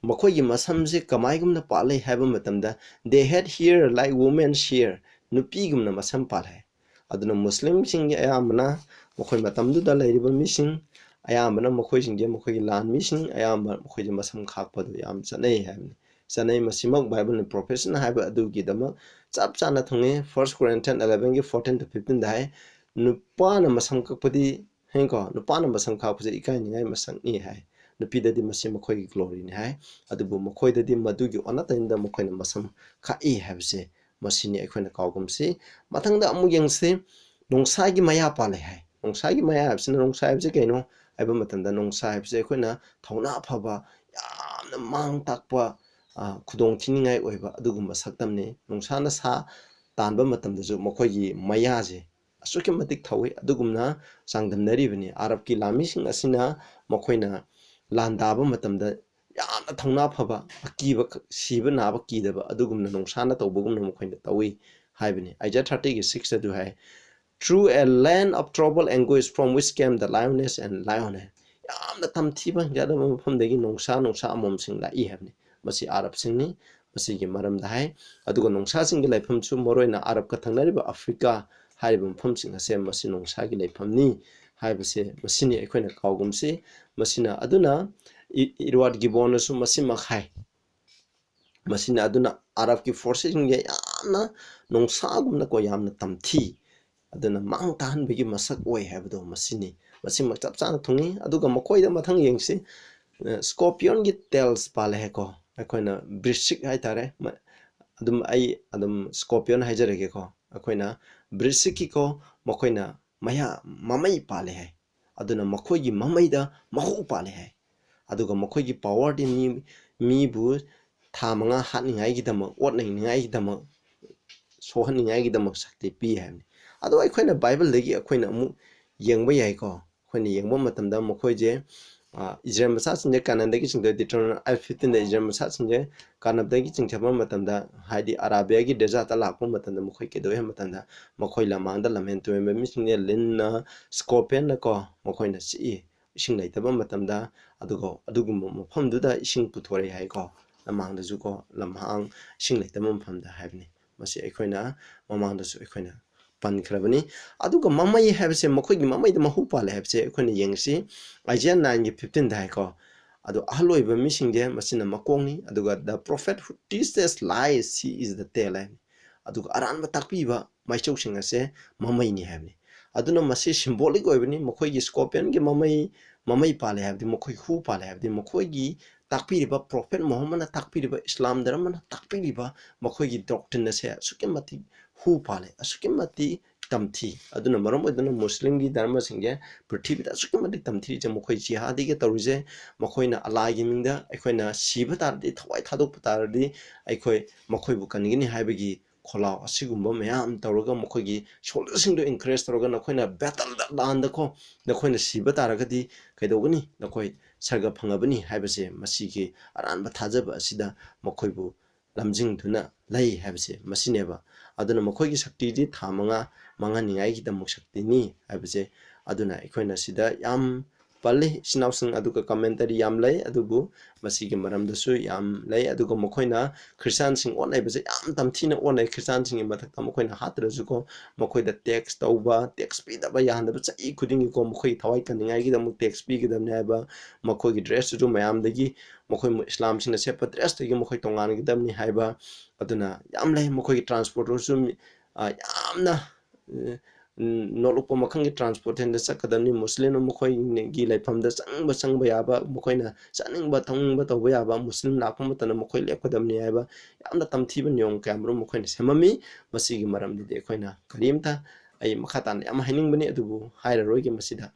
ꯃꯈꯣꯏꯒꯤ ꯃꯁꯝꯁꯦ ꯀꯃꯥꯏꯒꯨꯝꯅ ꯄꯥꯜꯂꯤ ꯍꯥꯏꯕ ꯃꯇꯝꯗ, they had hair like women's hair, ꯅꯨꯄꯤꯒꯨꯝꯅ ꯃꯁꯝ ꯄꯥꯜꯂꯦ꯫ ꯑꯗꯨꯅ ꯃꯨꯁꯂꯤꯝꯁꯤꯡꯒꯤ ꯑꯌꯥꯝꯕꯅ, ꯃꯈꯣꯏ ꯃꯇꯝꯗꯨꯗ ꯂꯩꯔꯤꯕ ꯃꯤꯁꯤꯡ ꯑꯌꯥꯝꯕꯅ, ꯃꯈꯣꯏꯁꯤꯡꯁꯦ, ꯃꯈꯣꯏꯒꯤ ꯂꯥꯟꯃꯤꯁꯤꯡ ꯑꯌꯥꯝꯕ ꯃꯈꯣꯏꯁꯦ ꯃꯁꯝ ꯈꯥꯛꯄꯗꯣ ꯌꯥꯝ ꯆꯠꯅꯩ ꯍꯥꯏꯕꯅꯤ꯫ ꯆꯠꯅꯩ꯫ ꯃꯁꯤꯃꯛ ꯕꯥꯏꯕꯜꯅ profession ꯍꯥꯏꯕ ꯑꯗꯨꯒꯤꯗꯃꯛ ꯆꯞ ꯆꯥꯅ ꯊꯨꯡꯉꯦ꯫ First Corinthians eleven ꯒꯤ fourteen to fifteen ꯗ ꯍꯥꯏ, ꯅꯨꯄꯥꯅ ꯃꯁꯝ ꯀꯛꯄꯗꯤ, ꯍꯦꯡꯀꯣ, ꯅꯨꯄꯥꯅ ꯃꯁꯝ ꯈꯥꯛꯄꯁꯦ ꯏꯀꯥꯏꯅꯤꯡꯉꯥꯏ ꯃꯁꯛꯅꯤ ꯍꯥꯏ꯫ ꯅꯨꯄꯤꯗꯗꯤ ꯃꯁꯤ ꯃꯈꯣꯏꯒꯤ glory ꯅꯤ ꯍꯥꯏ꯫ ꯑꯗꯨꯕꯨ ꯃꯈꯣꯏꯗꯗꯤ ꯃꯗꯨꯒꯤ ꯑꯣꯟꯅ ꯇꯩꯅꯗ ꯃꯈꯣꯏꯅ ꯃꯁꯝ ꯈꯥꯛꯏ ꯍꯥꯏꯕꯁꯦ ꯃꯁꯤꯅꯤ ꯑꯩꯈꯣꯏꯅ ꯀꯥꯎꯒꯨꯝꯁꯤ꯫ ꯃꯊꯪꯗ ꯑꯃꯨꯛ ꯌꯦꯡꯁꯤ, ꯅꯣꯡꯁꯥꯒꯤ ꯃꯌꯥ ꯄꯥꯜꯂꯦ ꯍꯥꯏ꯫ ꯅꯣꯡꯁꯥꯒꯤ ꯃꯌꯥ ꯍꯥꯏꯕꯁꯤꯅ, ꯅꯣꯡꯁꯥ ꯍꯥꯏꯕꯁꯤ ꯀꯩꯅꯣ ꯍꯥꯏꯕ ꯃꯇꯝꯗ, ꯅꯣꯡꯁꯥ ꯍꯥꯏꯕꯁꯤ ꯑꯩꯈꯣꯏꯅ ꯊꯧꯅꯥ ꯐꯕ, ꯌꯥꯝꯅ ꯃꯥꯡ ꯇꯥꯛꯄ, ꯑ, ꯈꯨꯗꯣꯡ ꯊꯤꯅꯤꯡꯉꯥꯏ ꯑꯣꯏꯕ ꯑꯗꯨꯒꯨꯝꯕ ꯁꯛꯇꯝꯅꯤ꯫ ꯅꯣꯡꯁꯥꯅ ꯁꯥ ꯇꯥꯟꯕ ꯃꯇꯝꯗꯁꯨ ꯃꯈꯣꯏꯒꯤ ꯃꯌꯥꯁꯦ ꯑꯁꯨꯛꯀꯤ ꯃꯇꯤꯛ ꯊꯧꯏ꯫ ꯑꯗꯨꯒꯨꯝꯅ ꯆꯥꯡꯗꯝꯅꯔꯤꯕꯅꯤ꯫ ꯑꯔꯕꯀꯤ ꯂꯥꯟꯃꯤꯁꯤꯡ ꯑꯁꯤꯅ ꯃꯈꯣꯏꯅ ꯂꯥꯟꯗꯥꯕ ꯃꯇꯝꯗ ꯌꯥꯝꯅ ꯊꯧꯅꯥ ꯐꯕ, ꯑꯀꯤꯕ, ꯁꯤꯕ ꯅꯥꯕ ꯀꯤꯗꯕ, ꯑꯗꯨꯒꯨꯝꯅ ꯅꯣꯡꯁꯥꯅ ꯇꯧꯕꯒꯨꯝꯅ ꯃꯈꯣꯏꯅ ꯇꯧꯏ ꯍꯥꯏꯕꯅꯤ꯫ Isaiah thirty ꯒꯤ six ꯑꯗꯨ ꯍꯥꯏ, "Through a land of trouble, anguish, from which came the lioness and lion" ꯍꯥꯏ꯫ ꯌꯥꯝꯅ ꯇꯝꯊꯤꯕ ꯍꯤꯡꯆꯥꯗꯕ ꯃꯐꯝꯗꯒꯤ ꯅꯣꯡꯁꯥ, ꯅꯣꯡꯁꯥ ꯑꯃꯣꯝꯁꯤꯡ ꯂꯥꯛꯏ ꯍꯥꯏꯕꯅꯤ꯫ ꯃꯁꯤ ꯑꯔꯕꯁꯤꯡꯅꯤ꯫ ꯃꯁꯤꯒꯤ ꯃꯔꯝꯗ ꯍꯥꯏ꯫ ꯑꯗꯨꯒ ꯅꯣꯡꯁꯥꯁꯤꯡꯒꯤ ꯂꯩꯐꯝꯁꯨ ꯃꯔꯨꯑꯣꯏꯅ ꯑꯔꯕꯀ ꯊꯪꯅꯔꯤꯕ ꯑꯐ꯭ꯔꯤꯀꯥ ꯍꯥꯏꯔꯤꯕ ꯃꯐꯝꯁꯤꯡ ꯑꯁꯦ ꯃꯁꯤ ꯅꯣꯡꯁꯥꯒꯤ ꯂꯩꯐꯝꯅꯤ ꯍꯥꯏꯕꯁꯦ ꯃꯁꯤꯅꯤ ꯑꯩꯈꯣꯏꯅ ꯀꯥꯎꯒꯨꯝꯁꯤ꯫ ꯃꯁꯤꯅ ꯑꯗꯨꯅ ꯏ-, ꯏꯗꯋꯥꯔꯗ ꯒꯤꯕꯣꯟꯅꯁꯨ ꯃꯁꯤꯃꯛ ꯍꯥꯏ꯫ ꯃꯁꯤꯅ ꯑꯗꯨꯅ ꯑꯔꯕꯀꯤ forces ꯁꯤꯡꯁꯦ ꯌꯥꯝꯅ ꯅꯣꯡꯁꯥꯒꯨꯝꯅꯀꯣ ꯌꯥꯝꯅ ꯇꯝꯊꯤ꯫ ꯑꯗꯨꯅ ꯃꯥꯡ ꯇꯥꯍꯟꯕꯒꯤ ꯃꯁꯛ ꯑꯣꯏ ꯍꯥꯏꯕꯗꯣ ꯃꯁꯤꯅꯤ꯫ ꯃꯁꯤꯃꯛ ꯆꯞ ꯆꯥꯅ ꯊꯨꯡꯉꯤ꯫ ꯑꯗꯨꯒ ꯃꯈꯣꯏꯗ ꯃꯊꯪ ꯌꯦꯡꯁꯤ꯫ ꯑ, scorpion ꯒꯤ tails ꯄꯥꯜꯂꯦ ꯍꯥꯏꯀꯣ꯫ ꯑꯩꯈꯣꯏꯅ ꯕ꯭ꯔꯤꯁꯤꯛ ꯍꯥꯏꯇꯥꯔꯦ꯫ ꯃ-, ꯑꯗꯨꯝ ꯑꯩ ꯑꯗꯨꯝ scorpion ꯍꯥꯏꯖꯔꯒꯦꯀꯣ꯫ ꯑꯩꯈꯣꯏꯅ ꯕ꯭ꯔꯤꯁꯤꯛꯀꯤꯀꯣ, ꯃꯈꯣꯏꯅ ꯃꯌꯥ, ꯃꯃꯩ ꯄꯥꯜꯂꯦ ꯍꯥꯏ꯫ ꯑꯗꯨꯅ ꯃꯈꯣꯏꯒꯤ ꯃꯃꯩꯗ ꯃꯍꯨ ꯄꯥꯜꯂꯦ ꯍꯥꯏ꯫ ꯑꯗꯨꯒ ꯃꯈꯣꯏꯒꯤ power ꯗꯤ ꯃꯤ, ꯃꯤꯕꯨ ꯊꯥ ꯃꯉꯥ ꯍꯥꯠꯅꯤꯡꯉꯥꯏꯒꯤꯗꯃꯛ, ꯑꯣꯠ ꯅꯩꯅꯤꯡꯉꯥꯏꯒꯤꯗꯃꯛ ꯁꯣꯛꯍꯟꯅꯤꯡꯉꯥꯏꯒꯤꯗꯃꯛ ꯁꯛꯇꯤ ꯄꯤ ꯍꯥꯏꯕꯅꯤ꯫ ꯑꯗꯣ ꯑꯩꯈꯣꯏꯅ ꯕꯥꯏꯕꯜꯗꯒꯤ ꯑꯩꯈꯣꯏꯅ ꯑꯃꯨꯛ ꯌꯦꯡꯕ ꯌꯥꯏꯀꯣ꯫ ꯑꯩꯈꯣꯏꯅ ꯌꯦꯡꯕ ꯃꯇꯝꯗ ꯃꯈꯣꯏꯁꯦ, ꯑ, ꯏꯖꯔꯦꯜ ꯃꯆꯥꯁꯤꯡꯁꯦ ꯀꯥꯅꯥꯟꯗꯒꯤ ꯆꯤꯡꯊꯣꯛꯑꯦ, Deuteronomy five fifteen ꯗ ꯏꯖꯔꯦꯜ ꯃꯆꯥꯁꯤꯡꯁꯦ ꯀꯥꯅꯥꯟꯗꯒꯤ ꯆꯤꯡꯊꯕ ꯃꯇꯝꯗ, ꯍꯥꯏꯗꯤ ꯑꯔꯥꯕꯤꯌꯥꯒꯤ desert ꯇ ꯂꯥꯛꯄ ꯃꯇꯝꯗ ꯃꯈꯣꯏ ꯀꯩꯗꯧꯏ ꯍꯥꯏꯕ ꯃꯇꯝꯗ, ꯃꯈꯣꯏ ꯂꯃꯥꯡꯗ ꯂꯝꯍꯦꯟ ꯇꯨꯔꯦꯟꯕ ꯃꯤꯁꯤꯡꯁꯦ ꯂꯤꯟꯅ, scorpion ꯅꯀꯣ ꯃꯈꯣꯏꯅ ꯆꯤꯛꯏ, ꯏꯁꯤꯡ ꯂꯩꯇꯕ ꯃꯇꯝꯗ꯫ ꯑꯗꯨꯒ ꯑꯗꯨꯒꯨꯝꯕ ꯃꯐꯝꯗꯨꯗ ꯏꯁꯤꯡ ꯄꯨꯊꯣꯔꯛꯏ ꯍꯥꯏꯀꯣ, ꯂꯃꯥꯡꯗꯁꯨꯀꯣ, ꯂꯝꯍꯥꯡ ꯏꯁꯤꯡ ꯂꯩꯇꯕ ꯃꯐꯝꯗ ꯍꯥꯏꯕꯅꯤ꯫ ꯃꯁꯤ ꯑꯩꯈꯣꯏꯅ ꯃꯃꯥꯡꯗꯁꯨ ꯑꯩꯈꯣꯏꯅ ꯄꯟꯈ꯭ꯔꯕꯅꯤ꯫ ꯑꯗꯨꯒ ꯃꯃꯩ ꯍꯥꯏꯕꯁꯦ, ꯃꯈꯣꯏꯒꯤ ꯃꯃꯩꯗ ꯃꯍꯨ ꯄꯥꯜꯂꯦ ꯍꯥꯏꯕꯁꯦ ꯑꯩꯈꯣꯏꯅ ꯌꯦꯡꯁꯤ, Isaiah nine ꯒꯤ fifteen ꯗ ꯍꯥꯏꯀꯣ꯫ ꯑꯗꯣ ꯑꯍꯜ ꯑꯣꯏꯕ ꯃꯤꯁꯤꯡꯁꯦ ꯃꯁꯤꯅ ꯃꯀꯣꯛꯅꯤ, ꯑꯗꯨꯒ the prophet who teaches lies, he is the tail ꯍꯥꯏꯕꯅꯤ꯫ ꯑꯗꯨꯒ ꯑꯔꯥꯟꯕ ꯇꯥꯛꯄꯤꯕ ꯃꯥꯏꯆꯧꯁꯤꯡ ꯑꯁꯦ ꯃꯃꯩꯅꯤ ꯍꯥꯏꯕꯅꯤ꯫ ꯑꯗꯨꯅ ꯃꯁꯤ symbolic ꯑꯣꯏꯕꯅꯤ꯫ ꯃꯈꯣꯏꯒꯤ scorpion ꯒꯤ ꯃꯃꯩ, ꯃꯃꯩ ꯄꯥꯜꯂꯦ ꯍꯥꯏꯕꯗꯤ, ꯃꯈꯣꯏ ꯍꯨ ꯄꯥꯜꯂꯦ ꯍꯥꯏꯕꯗꯤ, ꯃꯈꯣꯏꯒꯤ ꯇꯥꯛꯄꯤꯔꯤꯕ, prophet ꯃꯨꯍꯝꯃꯗꯅ ꯇꯥꯛꯄꯤꯔꯤꯕ, ꯏꯁꯂꯥꯝ ꯙꯔꯃꯅ ꯇꯥꯛꯄꯤꯔꯤꯕ ꯃꯈꯣꯏꯒꯤ doctrine ꯑꯁꯦ ꯑꯁꯨꯛꯀꯤ ꯃꯇꯤꯛ ꯍꯨ ꯄꯥꯜꯂꯦ, ꯑꯁꯨꯛꯀꯤ ꯃꯇꯤꯛ ꯇꯝꯊꯤ꯫ ꯑꯗꯨꯅ ꯃꯔꯝ ꯑꯣꯏꯗꯨꯅ ꯃꯨꯁꯂꯤꯝꯒꯤ ꯙꯔꯃꯁꯤꯡꯁꯦ ꯄ꯭ꯔꯤꯊꯤꯕꯤꯗ ꯑꯁꯨꯛꯀꯤ ꯃꯇꯤꯛ ꯇꯝꯊꯤꯔꯤꯁꯦ, ꯃꯈꯣꯏ ꯖꯤꯍꯥꯗꯤꯒ ꯇꯧꯔꯤꯁꯦ, ꯃꯈꯣꯏꯅ ꯑꯜꯂꯥꯒꯤ ꯃꯤꯡꯗ ꯑꯩꯈꯣꯏꯅ ꯁꯤꯕ ꯇꯥꯔꯗꯤ, ꯊꯋꯥꯏ ꯊꯥꯗꯣꯛꯄ ꯇꯥꯔꯗꯤ, ꯑꯩꯈꯣꯏ ꯃꯈꯣꯏꯕꯨ ꯀꯟꯒꯅꯤ ꯍꯥꯏꯕꯒꯤ ꯈꯣꯜꯂꯥꯎ ꯑꯁꯤꯒꯨꯝꯕ ꯃꯌꯥꯝ ꯇꯧꯔꯒ, ꯃꯈꯣꯏꯒꯤ soldier ꯁꯤꯡꯗꯨ encourage ꯇꯧꯔꯒ, ꯅꯈꯣꯏꯅ battle ꯗ, ꯂꯥꯟꯗꯀꯣ, ꯅꯈꯣꯏꯅ ꯁꯤꯕ ꯇꯥꯔꯒꯗꯤ ꯀꯩꯗꯧꯒꯅꯤ? ꯅꯈꯣꯏ ꯁꯔꯒ ꯐꯪꯉꯕꯅꯤ ꯍꯥꯏꯕꯁꯦ, ꯃꯁꯤꯒꯤ ꯑꯔꯥꯟꯕ ꯊꯥꯖꯕ ꯑꯁꯤꯗ ꯃꯈꯣꯏꯕꯨ ꯂꯝꯖꯤꯡꯗꯨꯅ ꯂꯩ ꯍꯥꯏꯕꯁꯦ ꯃꯁꯤꯅꯦꯕ꯫ ꯑꯗꯨꯅ ꯃꯈꯣꯏꯒꯤ ꯁꯛꯇꯤꯗꯤ ꯊꯥ ꯃꯉꯥ ꯃꯥꯡꯍꯟꯅꯤꯡꯉꯥꯏꯒꯤꯗꯃꯛ ꯁꯛꯇꯤꯅꯤ ꯍꯥꯏꯕꯁꯦ꯫ ꯑꯗꯨꯅ ꯑꯩꯈꯣꯏꯅ ꯁꯤꯗ ꯌꯥꯝ ꯄꯜꯂꯤ, ꯏꯆꯤꯟ ꯏꯅꯥꯎꯁꯤꯡ, ꯑꯗꯨꯒ commentary ꯌꯥꯝ ꯂꯩ, ꯑꯗꯨꯕꯨ ꯃꯁꯤꯒꯤ ꯃꯔꯝꯗꯁꯨ ꯌꯥꯝ ꯂꯩ꯫ ꯑꯗꯨꯒ ꯃꯈꯣꯏꯅ ꯈ꯭ꯔꯤꯁꯇꯥꯟꯁꯤꯡ ꯑꯣꯠꯅꯩꯕꯁꯦ ꯌꯥꯝ ꯇꯝꯊꯤꯅ ꯑꯣꯠꯅꯩ꯫ ꯈ꯭ꯔꯤꯁꯇꯥꯟꯁꯤꯡꯒꯤ ꯃꯊꯛꯇ ꯃꯈꯣꯏꯅ ꯍꯥꯠꯇ꯭ꯔꯁꯨꯀꯣ, ꯃꯈꯣꯏꯗ tax ꯇꯧꯕ, tax ꯄꯤꯗꯕ ꯌꯥꯍꯟꯗꯕ, ꯆꯍꯤ ꯈꯨꯗꯤꯡꯒꯤꯀꯣ ꯃꯈꯣꯏꯒꯤ ꯊꯋꯥꯏ ꯀꯟꯅꯤꯡꯉꯥꯏꯒꯤꯗꯃꯛ tax ꯄꯤꯒꯗꯕꯅꯤ ꯍꯥꯏꯕ, ꯃꯈꯣꯏꯒꯤ dress ꯇꯨꯁꯨ ꯃꯌꯥꯝꯗꯒꯤ, ꯃꯈꯣꯏ ꯏꯁꯂꯥꯝꯁꯤꯡꯅ ꯁꯦꯠꯄ dress ꯇꯒꯤ ꯃꯈꯣꯏ ꯇꯣꯉꯥꯟꯒꯗꯕꯅꯤ ꯍꯥꯏꯕ, ꯑꯗꯨꯅ ꯌꯥꯝ ꯂꯩ꯫ ꯃꯈꯣꯏꯒꯤ transport ꯇꯨꯁꯨ ꯃꯤ-, ꯑ, ꯌꯥꯝꯅ, ꯑ, ꯅꯣꯠꯂꯨꯛꯄ ꯃꯈꯜꯒꯤ transport ꯇ ꯆꯠꯀꯗꯕꯅꯤ꯫ ꯃꯨꯁꯂꯤꯝꯅ ꯃꯈꯣꯏꯒꯤ ꯂꯩꯐꯝꯗ ꯆꯪꯕ, ꯆꯪꯕ ꯌꯥꯕ, ꯃꯈꯣꯏꯅ ꯆꯥꯅꯤꯡꯕ ꯊꯛꯅꯤꯡꯕ ꯇꯧꯕ ꯌꯥꯕ, ꯃꯨꯁꯂꯤꯝ ꯂꯥꯛꯄ ꯃꯇꯝꯗ ꯃꯈꯣꯏ ꯂꯦꯞꯀꯗꯕꯅꯤ ꯍꯥꯏꯕ ꯌꯥꯝꯅ ꯇꯝꯊꯤꯕ ꯅꯤꯌꯣꯝ ꯀꯌꯥ ꯃꯔꯨꯝ ꯃꯈꯣꯏꯅ ꯁꯦꯝꯃꯝꯃꯤ꯫ ꯃꯁꯤꯒꯤ ꯃꯔꯝꯗꯗꯤ ꯑꯩꯈꯣꯏꯅ ꯀꯔꯤꯝꯇ, ꯑꯩ ꯃꯈꯥ ꯇꯥꯅ ꯌꯥꯝ ꯍꯥꯏꯅꯤꯡꯕꯅꯤ, ꯑꯗꯨꯕꯨ ꯍꯥꯏꯔꯔꯣꯏꯒꯦ ꯃꯁꯤꯗ꯫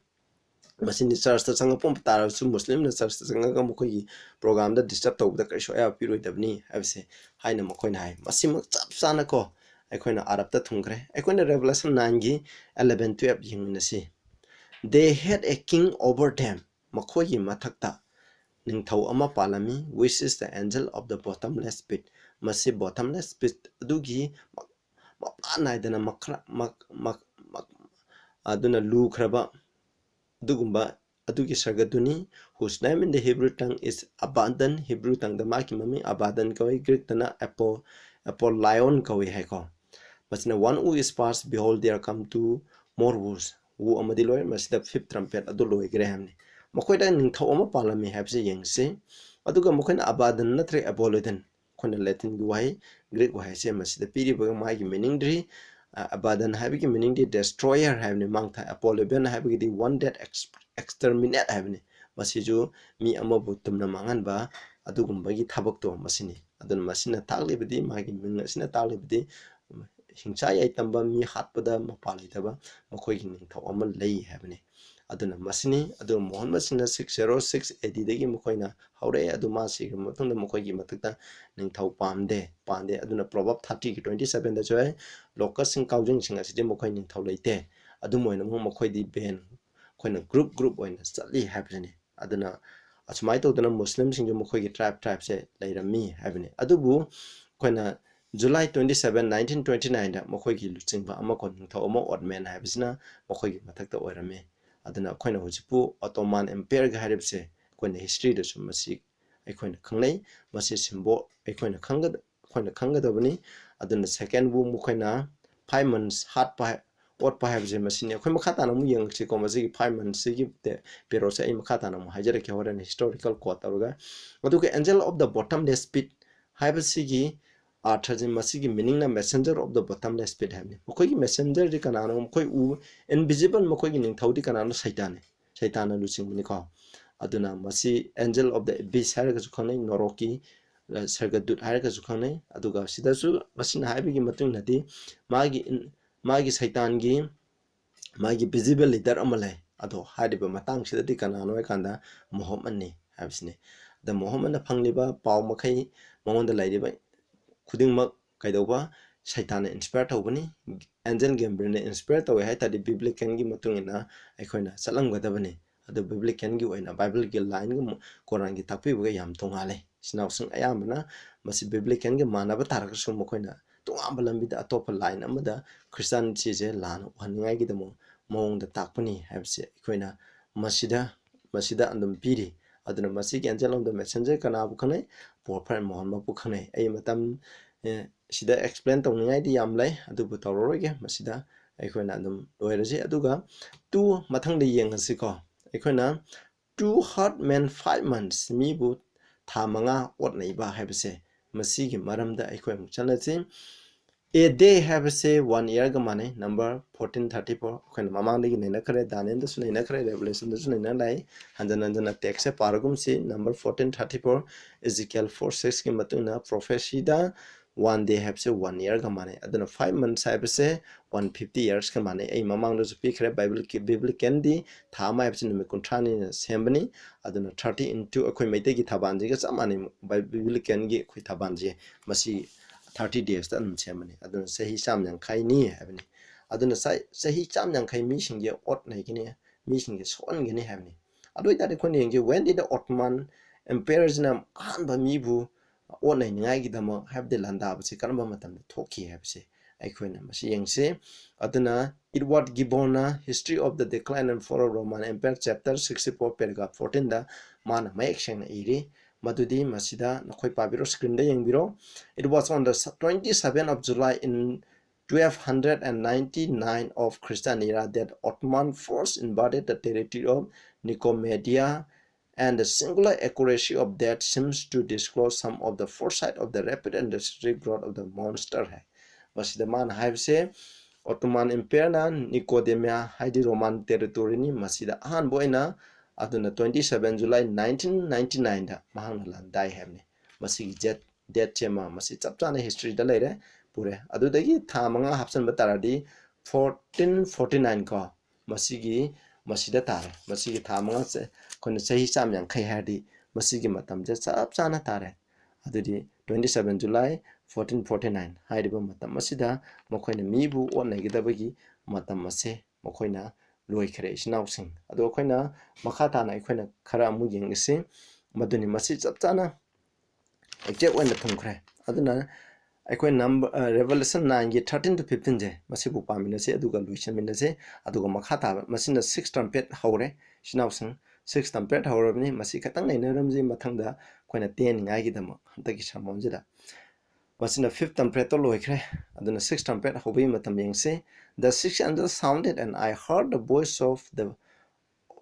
ꯃꯁꯤꯅꯤ ꯆꯔꯆꯇ ꯆꯪꯉꯛꯄ ꯇꯥꯔꯒꯁꯨ, ꯃꯨꯁꯂꯤꯝꯅ ꯆꯔꯆꯇ ꯆꯪꯉꯒ ꯃꯈꯣꯏꯒꯤ program ꯗ disturb ꯇꯧꯕꯗ ꯀꯔꯤꯁꯨ ꯑꯌꯥꯕ ꯄꯤꯔꯣꯏꯗꯕꯅꯤ ꯍꯥꯏꯕꯁꯦ ꯍꯥꯏꯅ ꯃꯈꯣꯏꯅ ꯍꯥꯏ꯫ ꯃꯁꯤꯃꯛ ꯆꯞ ꯆꯥꯅꯀꯣ, ꯑꯩꯈꯣꯏꯅ ꯑꯔꯕꯇ ꯊꯨꯡꯈ꯭ꯔꯦ꯫ ꯑꯩꯈꯣꯏꯅ Revelation nineꯒꯤ eleven twelve ꯌꯦꯡꯃꯤꯟꯅꯁꯤ꯫ They had a king over them, ꯃꯈꯣꯏꯒꯤ ꯃꯊꯛꯇ ꯅꯤꯡꯊꯧ ꯑꯃ ꯄꯥꯜꯂꯝꯃꯤ, which is the angel of the bottomless pit꯫ ꯃꯁꯤ bottomless pit ꯑꯗꯨꯒꯤ ꯃꯄꯥ ꯅꯥꯏꯗꯅ ꯃꯈ꯭ꯔ-, ꯃꯛ-, ꯃꯛ-, ꯃꯛ-, ꯑꯗꯨꯅ ꯂꯨꯈ꯭ꯔꯕ ꯑꯗꯨꯒꯨꯝꯕ ꯑꯗꯨꯒꯤ ꯁꯔꯒꯗꯨꯅꯤ, whose name in the Hebrew tongue is Abaddon꯫ ꯍꯤꯕ꯭ꯔꯨ ꯇꯪꯗ ꯃꯥꯒꯤ ꯃꯃꯤꯡ ꯑꯕꯥꯗꯟ ꯀꯧꯏ, ꯒ꯭ꯔꯤꯛꯇꯅ ꯑꯦꯄꯣ-, ꯑꯦꯄꯣꯂꯥꯏꯑꯣꯟ ꯀꯧꯏ ꯍꯥꯏꯀꯣ꯫ ꯃꯁꯤꯅ, "One who is past, behold, there come two more woes." Woe ꯑꯃꯗꯤ ꯂꯣꯏꯔꯦ, ꯃꯁꯤꯗ fifth trumpet ꯑꯗꯨ ꯂꯣꯏꯈ꯭ꯔꯦ ꯍꯥꯏꯕꯅꯤ꯫ ꯃꯈꯣꯏꯗ ꯅꯤꯡꯊꯧ ꯑꯃ ꯄꯥꯜꯂꯝꯃꯤ ꯍꯥꯏꯕꯁꯤ ꯌꯦꯡꯁꯤ꯫ ꯑꯗꯨꯒ ꯃꯈꯣꯏꯅ ꯑꯕꯥꯗꯟ ꯅꯠꯇ꯭ꯔꯒ ꯑꯦꯕꯣꯂꯣꯗꯟ, ꯑꯩꯈꯣꯏꯅ ꯂꯦꯇꯤꯟꯒꯤ ꯋꯥꯍꯩ, ꯒ꯭ꯔꯤꯛ ꯋꯥꯍꯩꯁꯦ ꯃꯁꯤꯗ ꯄꯤꯔꯤꯕ ꯃꯥꯒꯤ meaningꯗꯤ, ꯑ, ꯑꯕꯥꯗꯟ ꯍꯥꯏꯕꯒꯤ meaningꯗꯤ destroyer ꯍꯥꯏꯕꯅꯤ, ꯃꯥꯡꯊ-, ꯑꯦꯄꯣꯂꯣꯕꯤꯌꯟ ꯍꯥꯏꯕꯒꯤꯗꯤ one that ex-, exterminate ꯍꯥꯏꯕꯅꯤ꯫ ꯃꯁꯤꯁꯨ ꯃꯤ ꯑꯃꯕꯨ ꯇꯨꯝꯅ ꯃꯥꯡꯍꯟꯕ ꯑꯗꯨꯒꯨꯝꯕꯒꯤ ꯊꯕꯛꯇꯣ ꯃꯁꯤꯅꯤ꯫ ꯑꯗꯨꯅ ꯃꯁꯤꯅ ꯇꯥꯛꯂꯤꯕꯗꯤ, ꯃꯥꯒꯤ ꯃꯤꯡ ꯑꯁꯤꯅ ꯇꯥꯛꯂꯤꯕꯗꯤ, ꯍꯤꯡꯆꯥ ꯌꯥꯏꯇꯝꯕ, ꯃꯤ ꯍꯥꯠꯄꯗ ꯃꯄꯥ ꯂꯩꯇꯕ ꯃꯈꯣꯏꯒꯤ ꯅꯤꯡꯊꯧ ꯑꯃ ꯂꯩ ꯍꯥꯏꯕꯅꯤ꯫ ꯑꯗꯨꯅ ꯃꯁꯤꯅꯤ꯫ ꯑꯗꯨꯒ ꯃꯨꯍꯝꯃꯗꯁꯤꯅ six zero six A Dꯗꯒꯤ ꯃꯈꯣꯏꯅ ꯍꯧꯔꯛꯑꯦ꯫ ꯑꯗꯨ ꯃꯥ ꯁꯤꯈ꯭ꯔꯕ ꯃꯇꯨꯡꯗ ꯃꯈꯣꯏꯒꯤ ꯃꯊꯛꯇ ꯅꯤꯡꯊꯧ ꯄꯥꯝꯗꯦ, ꯄꯥꯟꯗꯦ꯫ ꯑꯗꯨꯅ Proverb thirtyꯒꯤ twenty sevenꯗꯁꯨ ꯍꯥꯏ, "ꯂꯣꯀꯁꯁꯤꯡ, ꯀꯥꯎꯖꯤꯡꯁꯤꯡ ꯑꯁꯤꯗꯤ ꯃꯈꯣꯏ ꯅꯤꯡꯊꯧ ꯂꯩꯇꯦ, ꯑꯗꯨꯝ ꯑꯣꯏꯅꯃꯛ ꯃꯈꯣꯏꯗꯤ ꯚꯦꯟ, ꯑꯩꯈꯣꯏꯅ group group ꯑꯣꯏꯅ ꯆꯠꯂꯤ" ꯍꯥꯏꯕꯁꯤꯅꯤ꯫ ꯑꯗꯨꯅ ꯑꯁꯨꯃꯥꯏꯅ ꯇꯧꯗꯅ ꯃꯨꯁꯂꯤꯝꯁꯤꯡꯁꯨ ꯃꯈꯣꯏꯒꯤ tribe tribeꯁꯦ ꯂꯩꯔꯝꯃꯤ ꯍꯥꯏꯕꯅꯤ꯫ ꯑꯗꯨꯕꯨ ꯑꯩꯈꯣꯏꯅ July twenty seven, nineteen twenty nineꯗ ꯃꯈꯣꯏꯒꯤ ꯂꯨꯆꯤꯡꯕ ꯑꯃ ꯀꯣ, ꯅꯤꯡꯊꯧ ꯑꯃ, ꯑꯣꯠꯃꯦꯟ ꯍꯥꯏꯕꯁꯤꯅ ꯃꯈꯣꯏꯒꯤ ꯃꯊꯛꯇ ꯑꯣꯏꯔꯝꯃꯤ꯫ ꯑꯗꯨꯅ ꯑꯩꯈꯣꯏꯅ ꯍꯧꯖꯤꯛꯄꯨ Ottoman Empireꯒ ꯍꯥꯏꯔꯤꯕꯁꯦ ꯑꯩꯈꯣꯏꯅ historyꯗꯁꯨ ꯃꯁꯤ ꯑꯩꯈꯣꯏꯅ ꯈꯪꯅꯩ꯫ ꯃꯁꯤ symbol ꯑꯩꯈꯣꯏꯅ ꯈꯪꯒꯗ-, ꯑꯩꯈꯣꯏꯅ ꯈꯪꯒꯗꯕꯅꯤ꯫ ꯑꯗꯨꯅ second woe ꯃꯈꯣꯏꯅ five months ꯍꯥꯠꯄ ꯍꯥꯏ-, ꯑꯣꯠꯄ ꯍꯥꯏꯕꯁꯦ ꯃꯁꯤꯅꯤ꯫ ꯑꯩꯈꯣꯏ ꯃꯈꯥ ꯇꯥꯅ ꯑꯃꯨꯛ ꯌꯦꯡꯉꯛꯁꯤꯀꯣ, ꯃꯁꯤꯒꯤ five monthsꯁꯤꯒꯤ ꯄꯦ-, periodꯁꯦ ꯑꯩ ꯃꯈꯥ ꯇꯥꯅ ꯑꯃꯨꯛ ꯍꯥꯏꯖꯔꯛꯀꯦ ꯍꯣꯔꯦꯟ historical quote ꯇꯧꯔꯒ꯫ ꯑꯗꯨꯒ Angel of the Bottomless Pit ꯍꯥꯏꯕꯁꯤꯒꯤ ꯑꯥꯔꯊꯁꯦ, ꯃꯁꯤꯒꯤ meaningꯅ messenger of the bottomless pit ꯍꯥꯏꯕꯅꯤ꯫ ꯃꯈꯣꯏꯒꯤ messengerꯗꯤ ꯀꯅꯥꯅꯣ? ꯃꯈꯣꯏ ꯎ-, invisible ꯃꯈꯣꯏꯒꯤ ꯅꯤꯡꯊꯧꯗꯤ ꯀꯅꯥꯅꯣ? ꯁꯩꯇꯥꯟꯅꯤ꯫ ꯁꯩꯇꯥꯟꯅ ꯂꯨꯆꯤꯡꯕꯅꯤꯀꯣ꯫ ꯑꯗꯨꯅ ꯃꯁꯤ angel of the abyss ꯍꯥꯏꯔꯒꯁꯨ ꯈꯪꯅꯩ, ꯅꯣꯔꯣꯛꯀꯤ, ꯑ, ꯁꯔꯒꯗꯨꯠ ꯍꯥꯏꯔꯒꯁꯨ ꯈꯪꯅꯩ꯫ ꯑꯗꯨꯒ ꯁꯤꯗꯁꯨ ꯃꯁꯤꯅ ꯍꯥꯏꯕꯒꯤ ꯃꯇꯨꯡ ꯏꯟꯅꯗꯤ ꯃꯥꯒꯤ ꯏꯟ-, ꯃꯥꯒꯤ ꯁꯩꯇꯥꯟꯒꯤ ꯃꯥꯒꯤ visible leader ꯑꯃ ꯂꯩ꯫ ꯑꯗꯣ ꯍꯥꯏꯔꯤꯕ ꯃꯇꯥꯡꯁꯤꯗꯗꯤ ꯀꯅꯥꯅꯣ ꯍꯥꯏꯀꯥꯟꯗ ꯃꯨꯍꯝꯃꯗꯅꯤ ꯍꯥꯏꯕꯁꯤꯅꯤ꯫ ꯑꯗ ꯃꯨꯍꯝꯃꯗꯅ ꯐꯪꯂꯤꯕ ꯄꯥꯎ ꯃꯈꯩ, ꯃꯉꯣꯟꯗ ꯂꯩꯔꯤꯕ ꯈꯨꯗꯤꯡꯃꯛ ꯀꯩꯗꯧꯕ? ꯁꯩꯇꯥꯟꯅ inspire ꯇꯧꯕꯅꯤ, angel Gabrielꯅ inspire ꯇꯧꯋꯦ ꯍꯥꯏ ꯇꯥꯔꯗꯤ biblicalꯒꯤ ꯃꯇꯨꯡ ꯏꯟꯅ ꯑꯩꯈꯣꯏꯅ ꯆꯠꯂꯝꯒꯗꯕꯅꯤ꯫ ꯑꯗꯨ biblicalꯒꯤ ꯑꯣꯏꯅ Bibleꯒꯤ lineꯒ ꯃ-, ꯀꯣꯔꯥꯟꯒꯤ ꯇꯥꯛꯄꯤꯕꯒ ꯌꯥꯝ ꯇꯣꯡꯉꯥꯜꯂꯦ꯫ ꯏꯆꯤꯟ ꯏꯅꯥꯎꯁꯤꯡ ꯑꯌꯥꯝꯕꯅ ꯃꯁꯤ biblicalꯒ ꯃꯥꯟꯅꯕ ꯇꯥꯔꯒꯁꯨ ꯃꯈꯣꯏꯅ ꯇꯣꯉꯥꯟꯕ ꯂꯝꯕꯤꯗ ꯑꯇꯣꯞꯄ line ꯑꯃꯗ Christianityꯁꯦ ꯂꯥꯟꯅ ꯎꯍꯟꯅꯤꯡꯉꯥꯏꯒꯤꯗꯃꯛ ꯃꯑꯣꯡꯗ ꯇꯥꯛꯄꯅꯤ ꯍꯥꯏꯕꯁꯦ ꯑꯩꯈꯣꯏꯅ ꯃꯁꯤꯗ, ꯃꯁꯤꯗ ꯑꯗꯨꯝ ꯄꯤꯔꯤ꯫ ꯑꯗꯨꯅ ꯃꯁꯤꯒꯤ angel of the messenger ꯀꯅꯥꯕꯨ ꯈꯪꯅꯩ? Prophet Muhammadꯄꯨ ꯈꯪꯅꯩ꯫ ꯑꯩ ꯃꯇꯝ, ꯑꯦ, ꯁꯤꯗ explain ꯇꯧꯅꯤꯡꯉꯥꯏꯗꯤ ꯌꯥꯝ ꯂꯩ, ꯑꯗꯨꯕꯨ ꯇꯧꯔꯔꯣꯏꯒꯦ꯫ ꯃꯁꯤꯗ ꯑꯩꯈꯣꯏꯅ ꯑꯗꯨꯝ ꯂꯣꯏꯔꯁꯤ꯫ ꯑꯗꯨꯒ two ꯃꯊꯪꯗ ꯌꯦꯡꯉꯁꯤꯀꯣ꯫ ꯑꯩꯈꯣꯏꯅ two hard men five months, ꯃꯤꯕꯨ ꯊꯥ ꯃꯉꯥ ꯑꯣꯠ ꯅꯩꯕ ꯍꯥꯏꯕꯁꯦ, ꯃꯁꯤꯒꯤ ꯃꯔꯝꯗ ꯑꯩꯈꯣꯏ ꯑꯃꯨꯛ ꯆꯠꯂꯁꯤ꯫ A day ꯍꯥꯏꯕꯁꯦ one yearꯒ ꯃꯥꯟꯅꯩ, number fourteen thirty four꯫ ꯑꯩꯈꯣꯏꯅ ꯃꯃꯥꯡꯗꯒꯤ ꯅꯩꯅꯈ꯭ꯔꯦ, Danielꯗꯁꯨ ꯅꯩꯅꯈ꯭ꯔꯦ, Revelationꯗꯁꯨ ꯅꯩꯅ ꯂꯥꯛꯏ꯫ ꯍꯟꯖꯟ ꯍꯟꯖꯟꯅ textꯁꯦ ꯄꯥꯔꯒꯨꯝꯁꯤ꯫ Number fourteen thirty four, Ezekiel four sixꯀꯤ ꯃꯇꯨꯡ ꯏꯟꯅ prophecyꯗ one day ꯍꯥꯏꯕꯁꯦ one yearꯒ ꯃꯥꯟꯅꯩ꯫ ꯑꯗꯨꯅ five months ꯍꯥꯏꯕꯁꯦ one fifty yearsꯀ ꯃꯥꯟꯅꯩ꯫ ꯑꯩ ꯃꯃꯥꯡꯗꯁꯨ ꯄꯤꯈ꯭ꯔꯦ, Bible, biblicalꯗꯤ ꯊꯥ ꯑꯃ ꯍꯥꯏꯕꯁꯤ ꯅꯨꯃꯤꯠ ꯀꯨꯟꯊ꯭ꯔꯥꯅꯤꯅ ꯁꯦꯝꯕꯅꯤ꯫ ꯑꯗꯨꯅ thirty into ꯑꯩꯈꯣꯏ ꯃꯩꯇꯩꯒꯤ ꯊꯥꯕꯥꯟꯁꯤꯒ ꯆꯞ ꯃꯥꯟꯅꯩ꯫ Bi-, biblicalꯒꯤ ꯑꯩꯈꯣꯏ ꯊꯥꯕꯥꯟꯁꯦ ꯃꯁꯤ thirty daysꯇ ꯑꯗꯨꯝ ꯁꯦꯝꯕꯅꯤ꯫ ꯑꯗꯨꯅ ꯆꯍꯤ ꯆꯥꯝ ꯌꯥꯡꯈꯩꯅꯤ ꯍꯥꯏꯕꯅꯤ꯫ ꯑꯗꯨꯅ ꯆ-, ꯆꯍꯤ ꯆꯥꯝ ꯌꯥꯡꯈꯩ ꯃꯤꯁꯤꯡꯁꯦ ꯑꯣꯠ ꯅꯩꯒꯅꯤ, ꯃꯤꯁꯤꯡꯁꯦ ꯁꯣꯛꯍꯟꯒꯅꯤ ꯍꯥꯏꯕꯅꯤ꯫ ꯑꯗꯨ ꯑꯣꯏꯇꯥꯔꯗꯤ ꯑꯩꯈꯣꯏꯅ ꯌꯦꯡꯁꯤ, when did the Ottoman Empireꯁꯤꯅ ꯑꯍꯥꯟꯕ ꯃꯤꯕꯨ ꯑꯣꯠ ꯅꯩꯅꯤꯡꯉꯥꯏꯒꯤꯗꯃꯛ ꯍꯥꯏꯕꯗꯤ ꯂꯥꯟꯗꯥꯕꯁꯤ ꯀꯔꯝꯕ ꯃꯇꯝꯗ ꯊꯣꯛꯈꯤ ꯍꯥꯏꯕꯁꯦ ꯑꯩꯈꯣꯏꯅ ꯃꯁꯤ ꯌꯦꯡꯁꯤ꯫ ꯑꯗꯨꯅ Edward Gibbonꯅ History of the Decline and Fall of Roman Empire chapter sixty four paragraph fourteenꯗ ꯃꯥꯅ ꯃꯌꯦꯛ ꯁꯦꯡꯅ ꯏꯔꯤ꯫ ꯃꯗꯨꯗꯤ ꯃꯁꯤꯗ ꯅꯈꯣꯏ ꯄꯥꯕꯤꯔꯣ, screenꯗ ꯌꯦꯡꯕꯤꯔꯣ꯫ It was on the twenty seven of July in twelve hundred and ninety nine of Christian era that Ottoman force invaded the territory of Nicomedia, and the singular accuracy of that seems to disclose some of the foresight of the rapid and destructive growth of the monster ꯍꯥꯏ꯫ ꯃꯁꯤꯗ ꯃꯥꯅ ꯍꯥꯏꯕꯁꯦ, Ottoman Empireꯅ Nicomedia ꯍꯥꯏꯗꯤ Roman territoryꯅꯤ, ꯃꯁꯤꯗ ꯑꯍꯥꯟꯕ ꯑꯣꯏꯅ, ꯑꯗꯨꯅ twenty seven July nineteen ninety nineꯗ ꯃꯍꯥꯛꯅ ꯂꯥꯟꯗꯥꯏ ꯍꯥꯏꯕꯅꯤ꯫ ꯃꯁꯤꯒꯤ jet, dateꯁꯦ ꯑꯃ, ꯃꯁꯤ ꯆꯞ ꯆꯥꯅ historyꯗ ꯂꯩꯔꯦ, ꯄꯨꯔꯦ꯫ ꯑꯗꯨꯗꯒꯤ ꯊꯥ ꯃꯉꯥ ꯍꯥꯞꯆꯤꯟꯕ ꯇꯥꯔꯗꯤ fourteen forty nine ꯀꯣ, ꯃꯁꯤꯒꯤ, ꯃꯁꯤꯗ ꯇꯥꯔꯦ꯫ ꯃꯁꯤꯒꯤ ꯊꯥ ꯃꯉꯥꯁꯦ ꯑꯩꯈꯣꯏꯅ ꯆꯍꯤ ꯆꯥꯝ ꯌꯥꯡꯈꯩ ꯍꯥꯏꯔꯗꯤ ꯃꯁꯤꯒꯤ ꯃꯇꯝꯁꯦ ꯆꯞ ꯆꯥꯅ ꯇꯥꯔꯦ꯫ ꯑꯗꯨꯗꯤ twenty seven July fourteen forty nine ꯍꯥꯏꯔꯤꯕ ꯃꯇꯝ ꯑꯁꯤꯗ ꯃꯈꯣꯏꯅ ꯃꯤꯕꯨ ꯑꯣꯠꯅꯒꯗꯕꯒꯤ ꯃꯇꯝ ꯑꯁꯦ ꯃꯈꯣꯏꯅ ꯂꯣꯏꯈ꯭ꯔꯦ, ꯏꯆꯤꯟ ꯏꯅꯥꯎꯁꯤꯡ꯫ ꯑꯗꯣ ꯑꯩꯈꯣꯏꯅ ꯃꯈꯥ ꯇꯥꯅ ꯑꯩꯈꯣꯏꯅ ꯈꯔ ꯑꯃꯨꯛ ꯌꯦꯡꯉꯁꯤ꯫ ꯃꯗꯨꯅꯤ, ꯃꯁꯤ ꯆꯞ ꯆꯥꯅ exact ꯑꯣꯏꯅ ꯊꯝꯈ꯭ꯔꯦ꯫ ꯑꯗꯨꯅ ꯑꯩꯈꯣꯏ ꯅꯝꯕ-, ꯑ, Revelation nine ꯒꯤ thirteen to fifteen ꯁꯦ ꯃꯁꯤꯕꯨ ꯄꯥꯃꯤꯟꯅꯁꯤ, ꯑꯗꯨꯒ ꯂꯣꯏꯁꯤꯟꯃꯤꯟꯅꯁꯤ꯫ ꯑꯗꯨꯒ ꯃꯈꯥ ꯇꯥꯕ, ꯃꯁꯤꯅ six trumpet ꯍꯧꯔꯦ, ꯏꯆꯤꯟ ꯏꯅꯥꯎꯁꯤꯡ꯫ Six trumpet ꯍꯧꯔꯕꯅꯤ, ꯃꯁꯤ ꯈꯤꯇꯪ ꯅꯩꯅꯔꯝꯁꯤ ꯃꯊꯪꯗ ꯑꯩꯈꯣꯏꯅ ꯇꯦꯟꯅꯤꯡꯉꯥꯏꯒꯤꯗꯃꯛ ꯍꯟꯗꯛꯀꯤ ꯁꯔꯃꯣꯟꯁꯤꯗ꯫ ꯃꯁꯤꯅ fifth trumpet ꯇꯣ ꯂꯣꯏꯈ꯭ꯔꯦ꯫ ꯑꯗꯨꯅ six trumpet ꯍꯧꯕꯒꯤ ꯃꯇꯝ ꯌꯦꯡꯁꯤ꯫ The sixth angel sounded, and I heard the voice of the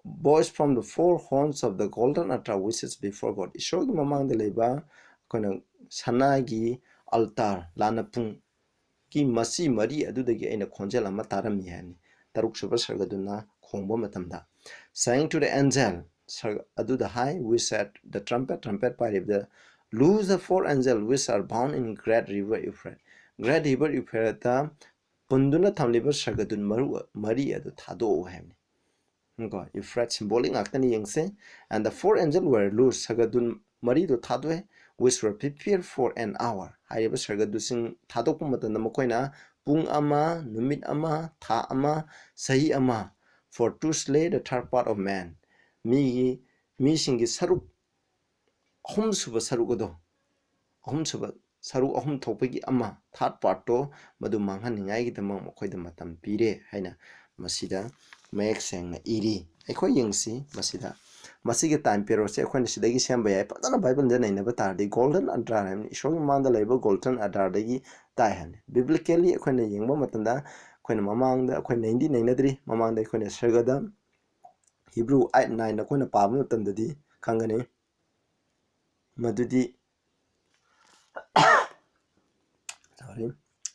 voice from the four horns of the golden altar which is before God. ꯏꯁꯣꯔꯒꯤ ꯃꯃꯥꯡꯗ ꯂꯩꯕ ꯑꯩꯈꯣꯏꯅ ꯁꯅꯥꯒꯤ altar, ꯂꯥꯟꯅ ꯄꯨꯡꯒꯤ ꯃꯆꯤ ꯃꯔꯤ ꯑꯗꯨꯗꯒꯤ ꯑꯩꯅ ꯈꯣꯟꯖꯦꯜ ꯑꯃ ꯇꯥꯔꯝꯃꯤ ꯍꯥꯏꯅꯤ꯫ ꯇꯔꯨꯛꯁꯨꯕ ꯁꯔꯒꯗꯨꯅ ꯈꯣꯡꯕ ꯃꯇꯝꯗ, saying to the angel, sir-, ꯑꯗꯨꯗ ꯍꯥꯏ, which had the trumpet, trumpet ꯄꯥꯏꯔꯤꯕꯗ, loose the four angels which are bound in great river Euphrates. Great river Euphrates ꯇ ꯄꯨꯟꯗꯨꯅ ꯊꯝꯂꯤꯕ ꯁꯔꯒꯗꯨꯟ ꯃꯔꯨ-, ꯃꯔꯤ ꯑꯗꯨ ꯊꯥꯗꯣꯛꯎ ꯍꯥꯏꯕꯅꯤ꯫ ꯀꯣ, Euphrates symbolic ꯉꯥꯛꯇꯅꯤ, ꯌꯦꯡꯁꯦ꯫ And the four angels were loosed, ꯁꯔꯒꯗꯨꯟ ꯃꯔꯤꯗꯨ ꯊꯥꯗꯣꯛꯑꯦ, which were prepared for an hour, ꯍꯥꯏꯔꯤꯕ ꯁꯔꯒꯗꯨꯁꯤꯡ ꯊꯥꯗꯣꯛꯄ ꯃꯇꯝꯗ ꯃꯈꯣꯏꯅ ꯄꯨꯡ ꯑꯃ, ꯅꯨꯃꯤꯠ ꯑꯃ, ꯊꯥ ꯑꯃ, ꯆꯍꯤ ꯑꯃ, for to slay the third part of man, ꯃꯤꯒꯤ, ꯃꯤꯁꯤꯡꯒꯤ ꯁꯔꯨꯛ, ꯑꯍꯨꯝꯁꯨꯕ ꯁꯔꯨꯛ ꯑꯗꯣ, ꯑꯍꯨꯝꯁꯨꯕ ꯁꯔꯨꯛ ꯑꯍꯨꯝ ꯊꯣꯛꯄꯒꯤ ꯑꯃ, third part ꯇꯣ, ꯃꯗꯨ ꯃꯥꯡꯍꯟꯅꯤꯡꯉꯥꯏꯒꯤꯗꯃꯛ ꯃꯈꯣꯏꯗ ꯃꯇꯝ ꯄꯤꯔꯦ ꯍꯥꯏꯅ ꯃꯁꯤꯗ ꯃꯌꯦꯛ ꯁꯦꯡꯅ ꯏꯔꯤ꯫ ꯑꯩꯈꯣꯏ ꯌꯦꯡꯁꯤ ꯃꯁꯤꯗ꯫ ꯃꯁꯤꯒꯤ time period ꯁꯦ ꯑꯩꯈꯣꯏꯅ ꯁꯤꯗꯒꯤ ꯁꯦꯝꯕ ꯌꯥꯏ꯫ ꯐꯖꯅ Bible ꯗ ꯅꯩꯅꯕ ꯇꯥꯔꯗꯤ, golden altar ꯍꯥꯏꯕꯅꯤ, ꯏꯁꯣꯔꯒꯤ ꯃꯃꯥꯡꯗ ꯂꯩꯕ golden altar ꯗꯒꯤ ꯇꯥꯏ ꯍꯥꯏꯕꯅꯤ꯫ Biblically ꯑꯩꯈꯣꯏꯅ ꯌꯦꯡꯕ ꯃꯇꯝꯗ, ꯑꯩꯈꯣꯏꯅ ꯃꯃꯥꯡꯗ ꯑꯩꯈꯣꯏ ꯅꯩꯅꯗꯤ ꯅꯩꯅꯗ꯭ꯔꯤ, ꯃꯃꯥꯡꯗ ꯑꯩꯈꯣꯏꯅ ꯁꯔꯒꯗ, Hebrew eight nine ꯑꯩꯈꯣꯏꯅ ꯄꯥꯕ ꯃꯇꯝꯗꯗꯤ ꯈꯪꯒꯅꯤ꯫ ꯃꯗꯨꯗꯤ, sorry,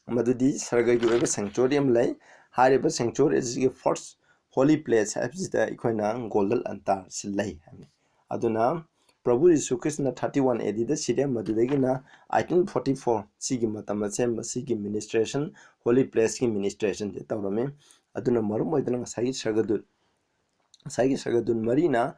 ꯃꯗꯨꯗꯤ ꯁꯔꯒꯒꯤ ꯑꯣꯏꯕ sanctuary ꯑꯃ ꯂꯩ꯫ ꯍꯥꯏꯔꯤꯕ sanctuary ꯑꯁꯤꯒꯤ first holy place ꯍꯥꯏꯕꯁꯤꯗ ꯑꯩꯈꯣꯏꯅ golden altar ꯁꯤ ꯂꯩ ꯍꯥꯏꯕꯅꯤ꯫ ꯑꯗꯨꯅ ꯄ꯭ꯔꯚꯨ ꯖꯤꯁꯨ ꯈ꯭ꯔꯤꯁꯅ thirty one A D ꯗ ꯁꯤꯔꯦ, ꯃꯗꯨꯗꯒꯤꯅ eighteen forty four ꯁꯤꯒꯤ ꯃꯇꯝ ꯑꯁꯦ ꯃꯁꯤꯒꯤ ministration, holy place ꯀꯤ ministration ꯁꯦ ꯇꯧꯔꯝꯃꯤ꯫ ꯑꯗꯨꯅ ꯃꯔꯝ ꯑꯣꯏꯗꯅ ꯉꯁꯥꯏꯒꯤ ꯁꯔꯒꯗꯨꯠ, ꯉꯁꯥꯏꯒꯤ ꯁꯔꯒꯗꯨꯟ ꯃꯔꯤꯅ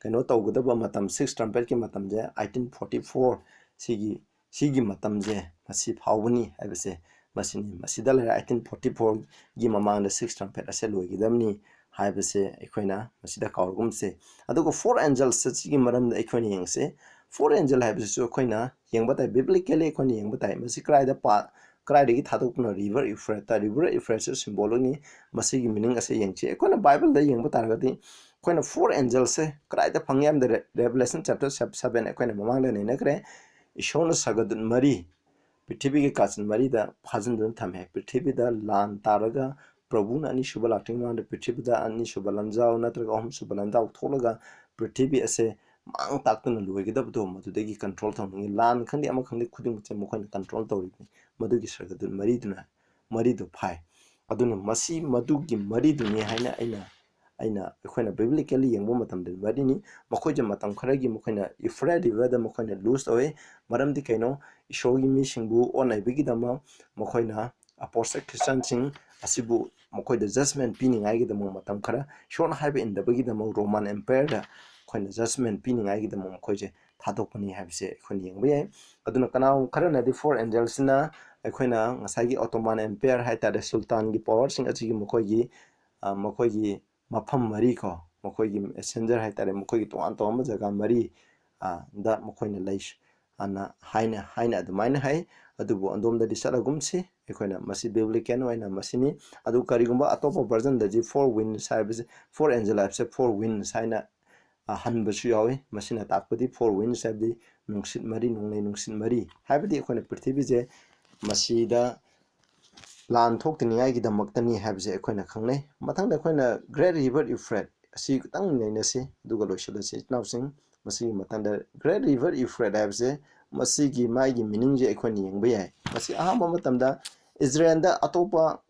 ꯀꯩꯅꯣ ꯇꯧꯒꯗꯕ ꯃꯇꯝ, six trumpet ꯀꯤ ꯃꯇꯝꯁꯦ eighteen forty four ꯁꯤꯒꯤ ꯁꯤꯒꯤ ꯃꯇꯝꯁꯦ ꯃꯁꯤ ꯐꯥꯎꯕꯅꯤ ꯍꯥꯏꯕꯁꯦ ꯃꯁꯤꯅꯤ꯫ ꯃꯁꯤꯗ ꯂꯩꯔꯦ, eighteen forty fourꯒꯤ ꯃꯃꯥꯡꯗ six trumpet ꯑꯁꯦ ꯂꯣꯏꯒꯗꯕꯅꯤ ꯍꯥꯏꯕꯁꯦ ꯑꯩꯈꯣꯏꯅ ꯃꯁꯤꯗ ꯀꯥꯎꯔꯒꯨꯝꯁꯦ꯫ ꯑꯗꯨꯒ four angels ꯑꯁꯤꯒꯤ ꯃꯔꯝꯗ ꯑꯩꯈꯣꯏꯅ ꯌꯦꯡꯁꯦ꯫ Four angel ꯍꯥꯏꯕꯁꯤꯁꯨ ꯑꯩꯈꯣꯏꯅ ꯌꯦꯡꯕ ꯇꯥꯏ, biblically ꯑꯩꯈꯣꯏꯅ ꯌꯦꯡꯕ ꯇꯥꯏ꯫ ꯃꯁꯤ ꯀꯗꯥꯏꯗ ꯄꯥ-, ꯀꯗꯥꯏꯗꯒꯤ ꯊꯥꯗꯣꯛꯄꯅꯣ? River Euphrates꯫ River Euphrates ꯁꯤ symbolic ꯅꯤ꯫ ꯃꯁꯤꯒꯤ meaning ꯑꯁꯦ ꯌꯦꯡꯁꯤ꯫ ꯑꯩꯈꯣꯏꯅ Bible ꯗ ꯌꯦꯡꯕ ꯇꯥꯔꯒꯗꯤ ꯑꯩꯈꯣꯏꯅ four angels ꯁꯦ ꯀꯗꯥꯏꯗ ꯐꯪꯉꯤ ꯍꯥꯏꯕꯗ, Re-, Revelation chapter seven ꯑꯩꯈꯣꯏꯅ ꯃꯃꯥꯡꯗ ꯅꯩꯅꯈ꯭ꯔꯦ꯫ ꯏꯁꯣꯔꯅ ꯁꯔꯒꯗꯨꯠ ꯃꯔꯤ ꯄ꯭ꯔꯤꯊꯤꯕꯤꯒꯤ ꯀꯥꯆꯤꯟ ꯃꯔꯤꯗ ꯐꯥꯖꯤꯟꯗꯨꯅ ꯊꯝꯃꯦ꯫ ꯄ꯭ꯔꯤꯊꯤꯕꯤꯗ ꯂꯥꯟ ꯇꯥꯔꯒ ꯄ꯭ꯔꯚꯨꯅ ꯑꯅꯤꯁꯨꯕ ꯂꯥꯛꯇ꯭ꯔꯤꯉꯩ ꯃꯃꯥꯡꯗ ꯄ꯭ꯔꯤꯊꯤꯕꯤꯗ ꯑꯅꯤꯁꯨꯕ ꯂꯥꯟꯖꯥꯎ ꯅꯠꯇ꯭ꯔꯒ ꯑꯍꯨꯝꯁꯨꯕ ꯂꯥꯟꯖꯥꯎ ꯊꯣꯛꯂꯒ ꯄ꯭ꯔꯤꯊꯤꯕꯤ ꯑꯁꯦ ꯃꯥꯡ ꯇꯥꯛꯇꯨꯅ ꯂꯣꯏꯒꯗꯕꯗꯣ ꯃꯗꯨꯗꯒꯤ control ꯇꯧꯅꯤꯡꯉꯤ꯫ ꯂꯥꯟ ꯈꯪꯗꯦ, ꯑꯃ ꯈꯪꯗꯦ, ꯈꯨꯗꯤꯡꯃꯛꯁꯦ ꯃꯈꯣꯏꯅ control ꯇꯧꯔꯤꯕꯅꯤ꯫ ꯃꯗꯨꯒꯤ ꯁꯔꯒꯗꯨꯠ ꯃꯔꯤꯗꯨꯅ, ꯃꯔꯤꯗꯨ ꯐꯥꯏ꯫ ꯑꯗꯨꯅ ꯃꯁꯤ ꯃꯗꯨꯒꯤ ꯃꯔꯤꯗꯨꯅꯤ ꯍꯥꯏꯅ ꯑꯩꯅ, ꯑꯩꯅ, ꯑꯩꯈꯣꯏꯅ biblically ꯌꯦꯡꯕ ꯃꯇꯝꯗ ꯃꯔꯤꯅꯤ꯫ ꯃꯈꯣꯏꯁꯦ ꯃꯇꯝ ꯈꯔꯒꯤ ꯃꯈꯣꯏꯅ Euphrates River ꯗ ꯃꯈꯣꯏꯅ lose ꯇꯧꯏ꯫ ꯃꯔꯝꯗꯤ ꯀꯩꯅꯣ? ꯏꯁꯣꯔꯒꯤ ꯃꯤꯁꯤꯡꯕꯨ ꯑꯣꯠ ꯅꯩꯕꯒꯤꯗꯃꯛ ꯃꯈꯣꯏꯅ apostate Christian ꯁꯤꯡ ꯑꯁꯤꯕꯨ ꯃꯈꯣꯏꯗ judgment ꯄꯤꯅꯤꯡꯉꯥꯏꯒꯤꯗꯃꯛ ꯃꯇꯝ ꯈꯔ ꯏꯁꯣꯔꯅ ꯍꯥꯏꯕ ꯏꯟꯗꯕꯒꯤꯗꯃꯛ Roman Empire ꯗ ꯑꯩꯈꯣꯏꯅ judgment ꯄꯤꯅꯤꯡꯉꯥꯏꯒꯤꯗꯃꯛ ꯃꯈꯣꯏꯁꯦ ꯊꯥꯗꯣꯛꯄꯅꯤ ꯍꯥꯏꯕꯁꯦ ꯑꯩꯈꯣꯏꯅ ꯌꯦꯡꯕ ꯌꯥꯏ꯫ ꯑꯗꯨꯅ ꯀꯅꯥꯒꯨꯝꯕ ꯈꯔꯅꯗꯤ four angels ꯁꯤꯅ ꯑꯩꯈꯣꯏꯅ ꯉꯁꯥꯏꯒꯤ Ottoman Empire ꯍꯥꯏ ꯇꯥꯔꯦ, ꯁꯨꯜꯇꯥꯟꯒꯤ power ꯁꯤꯡ ꯑꯁꯤꯒꯤ ꯃꯈꯣꯏꯒꯤ, ꯑ, ꯃꯈꯣꯏꯒꯤ ꯃꯐꯝ ꯃꯔꯤ ꯀꯣ, ꯃꯈꯣꯏꯒꯤ messenger ꯍꯥꯏ ꯇꯥꯔꯦ, ꯃꯈꯣꯏꯒꯤ ꯇꯣꯉꯥꯟ ꯇꯣꯉꯥꯟꯕ ꯖꯒꯥ ꯃꯔꯤ, ꯑ, ꯗ ꯃꯈꯣꯏꯅ ꯂꯩ ꯑꯅ ꯍꯥꯏꯅ, ꯍꯥꯏꯅ ꯑꯗꯨꯃꯥꯏꯅ ꯍꯥꯏ꯫ ꯑꯗꯨꯕꯨ ꯑꯗꯣꯝꯗꯗꯤ ꯆꯠꯂꯒꯨꯝꯁꯤ꯫ ꯑꯩꯈꯣꯏꯅ ꯃꯁꯤ biblical ꯑꯣꯏꯅ ꯃꯁꯤꯅꯤ꯫ ꯑꯗꯨ ꯀꯔꯤꯒꯨꯝꯕ ꯑꯇꯣꯞꯄ version ꯗꯗꯤ four winds ꯍꯥꯏꯕꯁꯦ, four angel ꯍꯥꯏꯕꯁꯦ four winds ꯍꯥꯏꯅ, ꯑ, ꯍꯟꯕꯁꯨ ꯌꯥꯎꯏ꯫ ꯃꯁꯤꯅ ꯇꯥꯛꯄꯗꯤ four winds ꯍꯥꯏꯕꯗꯤ ꯅꯨꯡꯁꯤꯠ ꯃꯔꯤ, ꯅꯣꯡꯂꯩ ꯅꯨꯡꯁꯤꯠ ꯃꯔꯤ ꯍꯥꯏꯕꯗꯤ ꯑꯩꯈꯣꯏꯅ ꯄ꯭ꯔꯤꯊꯤꯕꯤꯁꯦ ꯃꯁꯤꯗ ꯂꯥꯟ ꯊꯣꯛꯇꯅꯤꯡꯉꯥꯏꯒꯤꯗꯃꯛꯇꯅꯤ ꯍꯥꯏꯕꯁꯦ ꯑꯩꯈꯣꯏꯅ ꯈꯪꯅꯩ꯫ ꯃꯊꯪꯗ ꯑꯩꯈꯣꯏꯅ Great River Euphrates ꯑꯁꯤ ꯈꯤꯇꯪ ꯅꯩꯅꯁꯤ, ꯑꯗꯨꯒ ꯂꯣꯏꯁꯤꯜꯂꯁꯤ, ꯏꯆꯤꯟ ꯏꯅꯥꯎꯁꯤꯡ꯫ ꯃꯁꯤꯒꯤ ꯃꯊꯪꯗ Great River Euphrates ꯍꯥꯏꯕꯁꯦ ꯃꯁꯤꯒꯤ ꯃꯥꯒꯤ meaning ꯁꯦ ꯑꯩꯈꯣꯏꯅ ꯌꯦꯡꯕ ꯌꯥꯏ꯫ ꯃꯁꯤ ꯑꯍꯥꯟꯕ ꯃꯇꯝꯗ ꯏꯖꯔꯦꯜꯗ ꯑꯇꯣꯞꯄ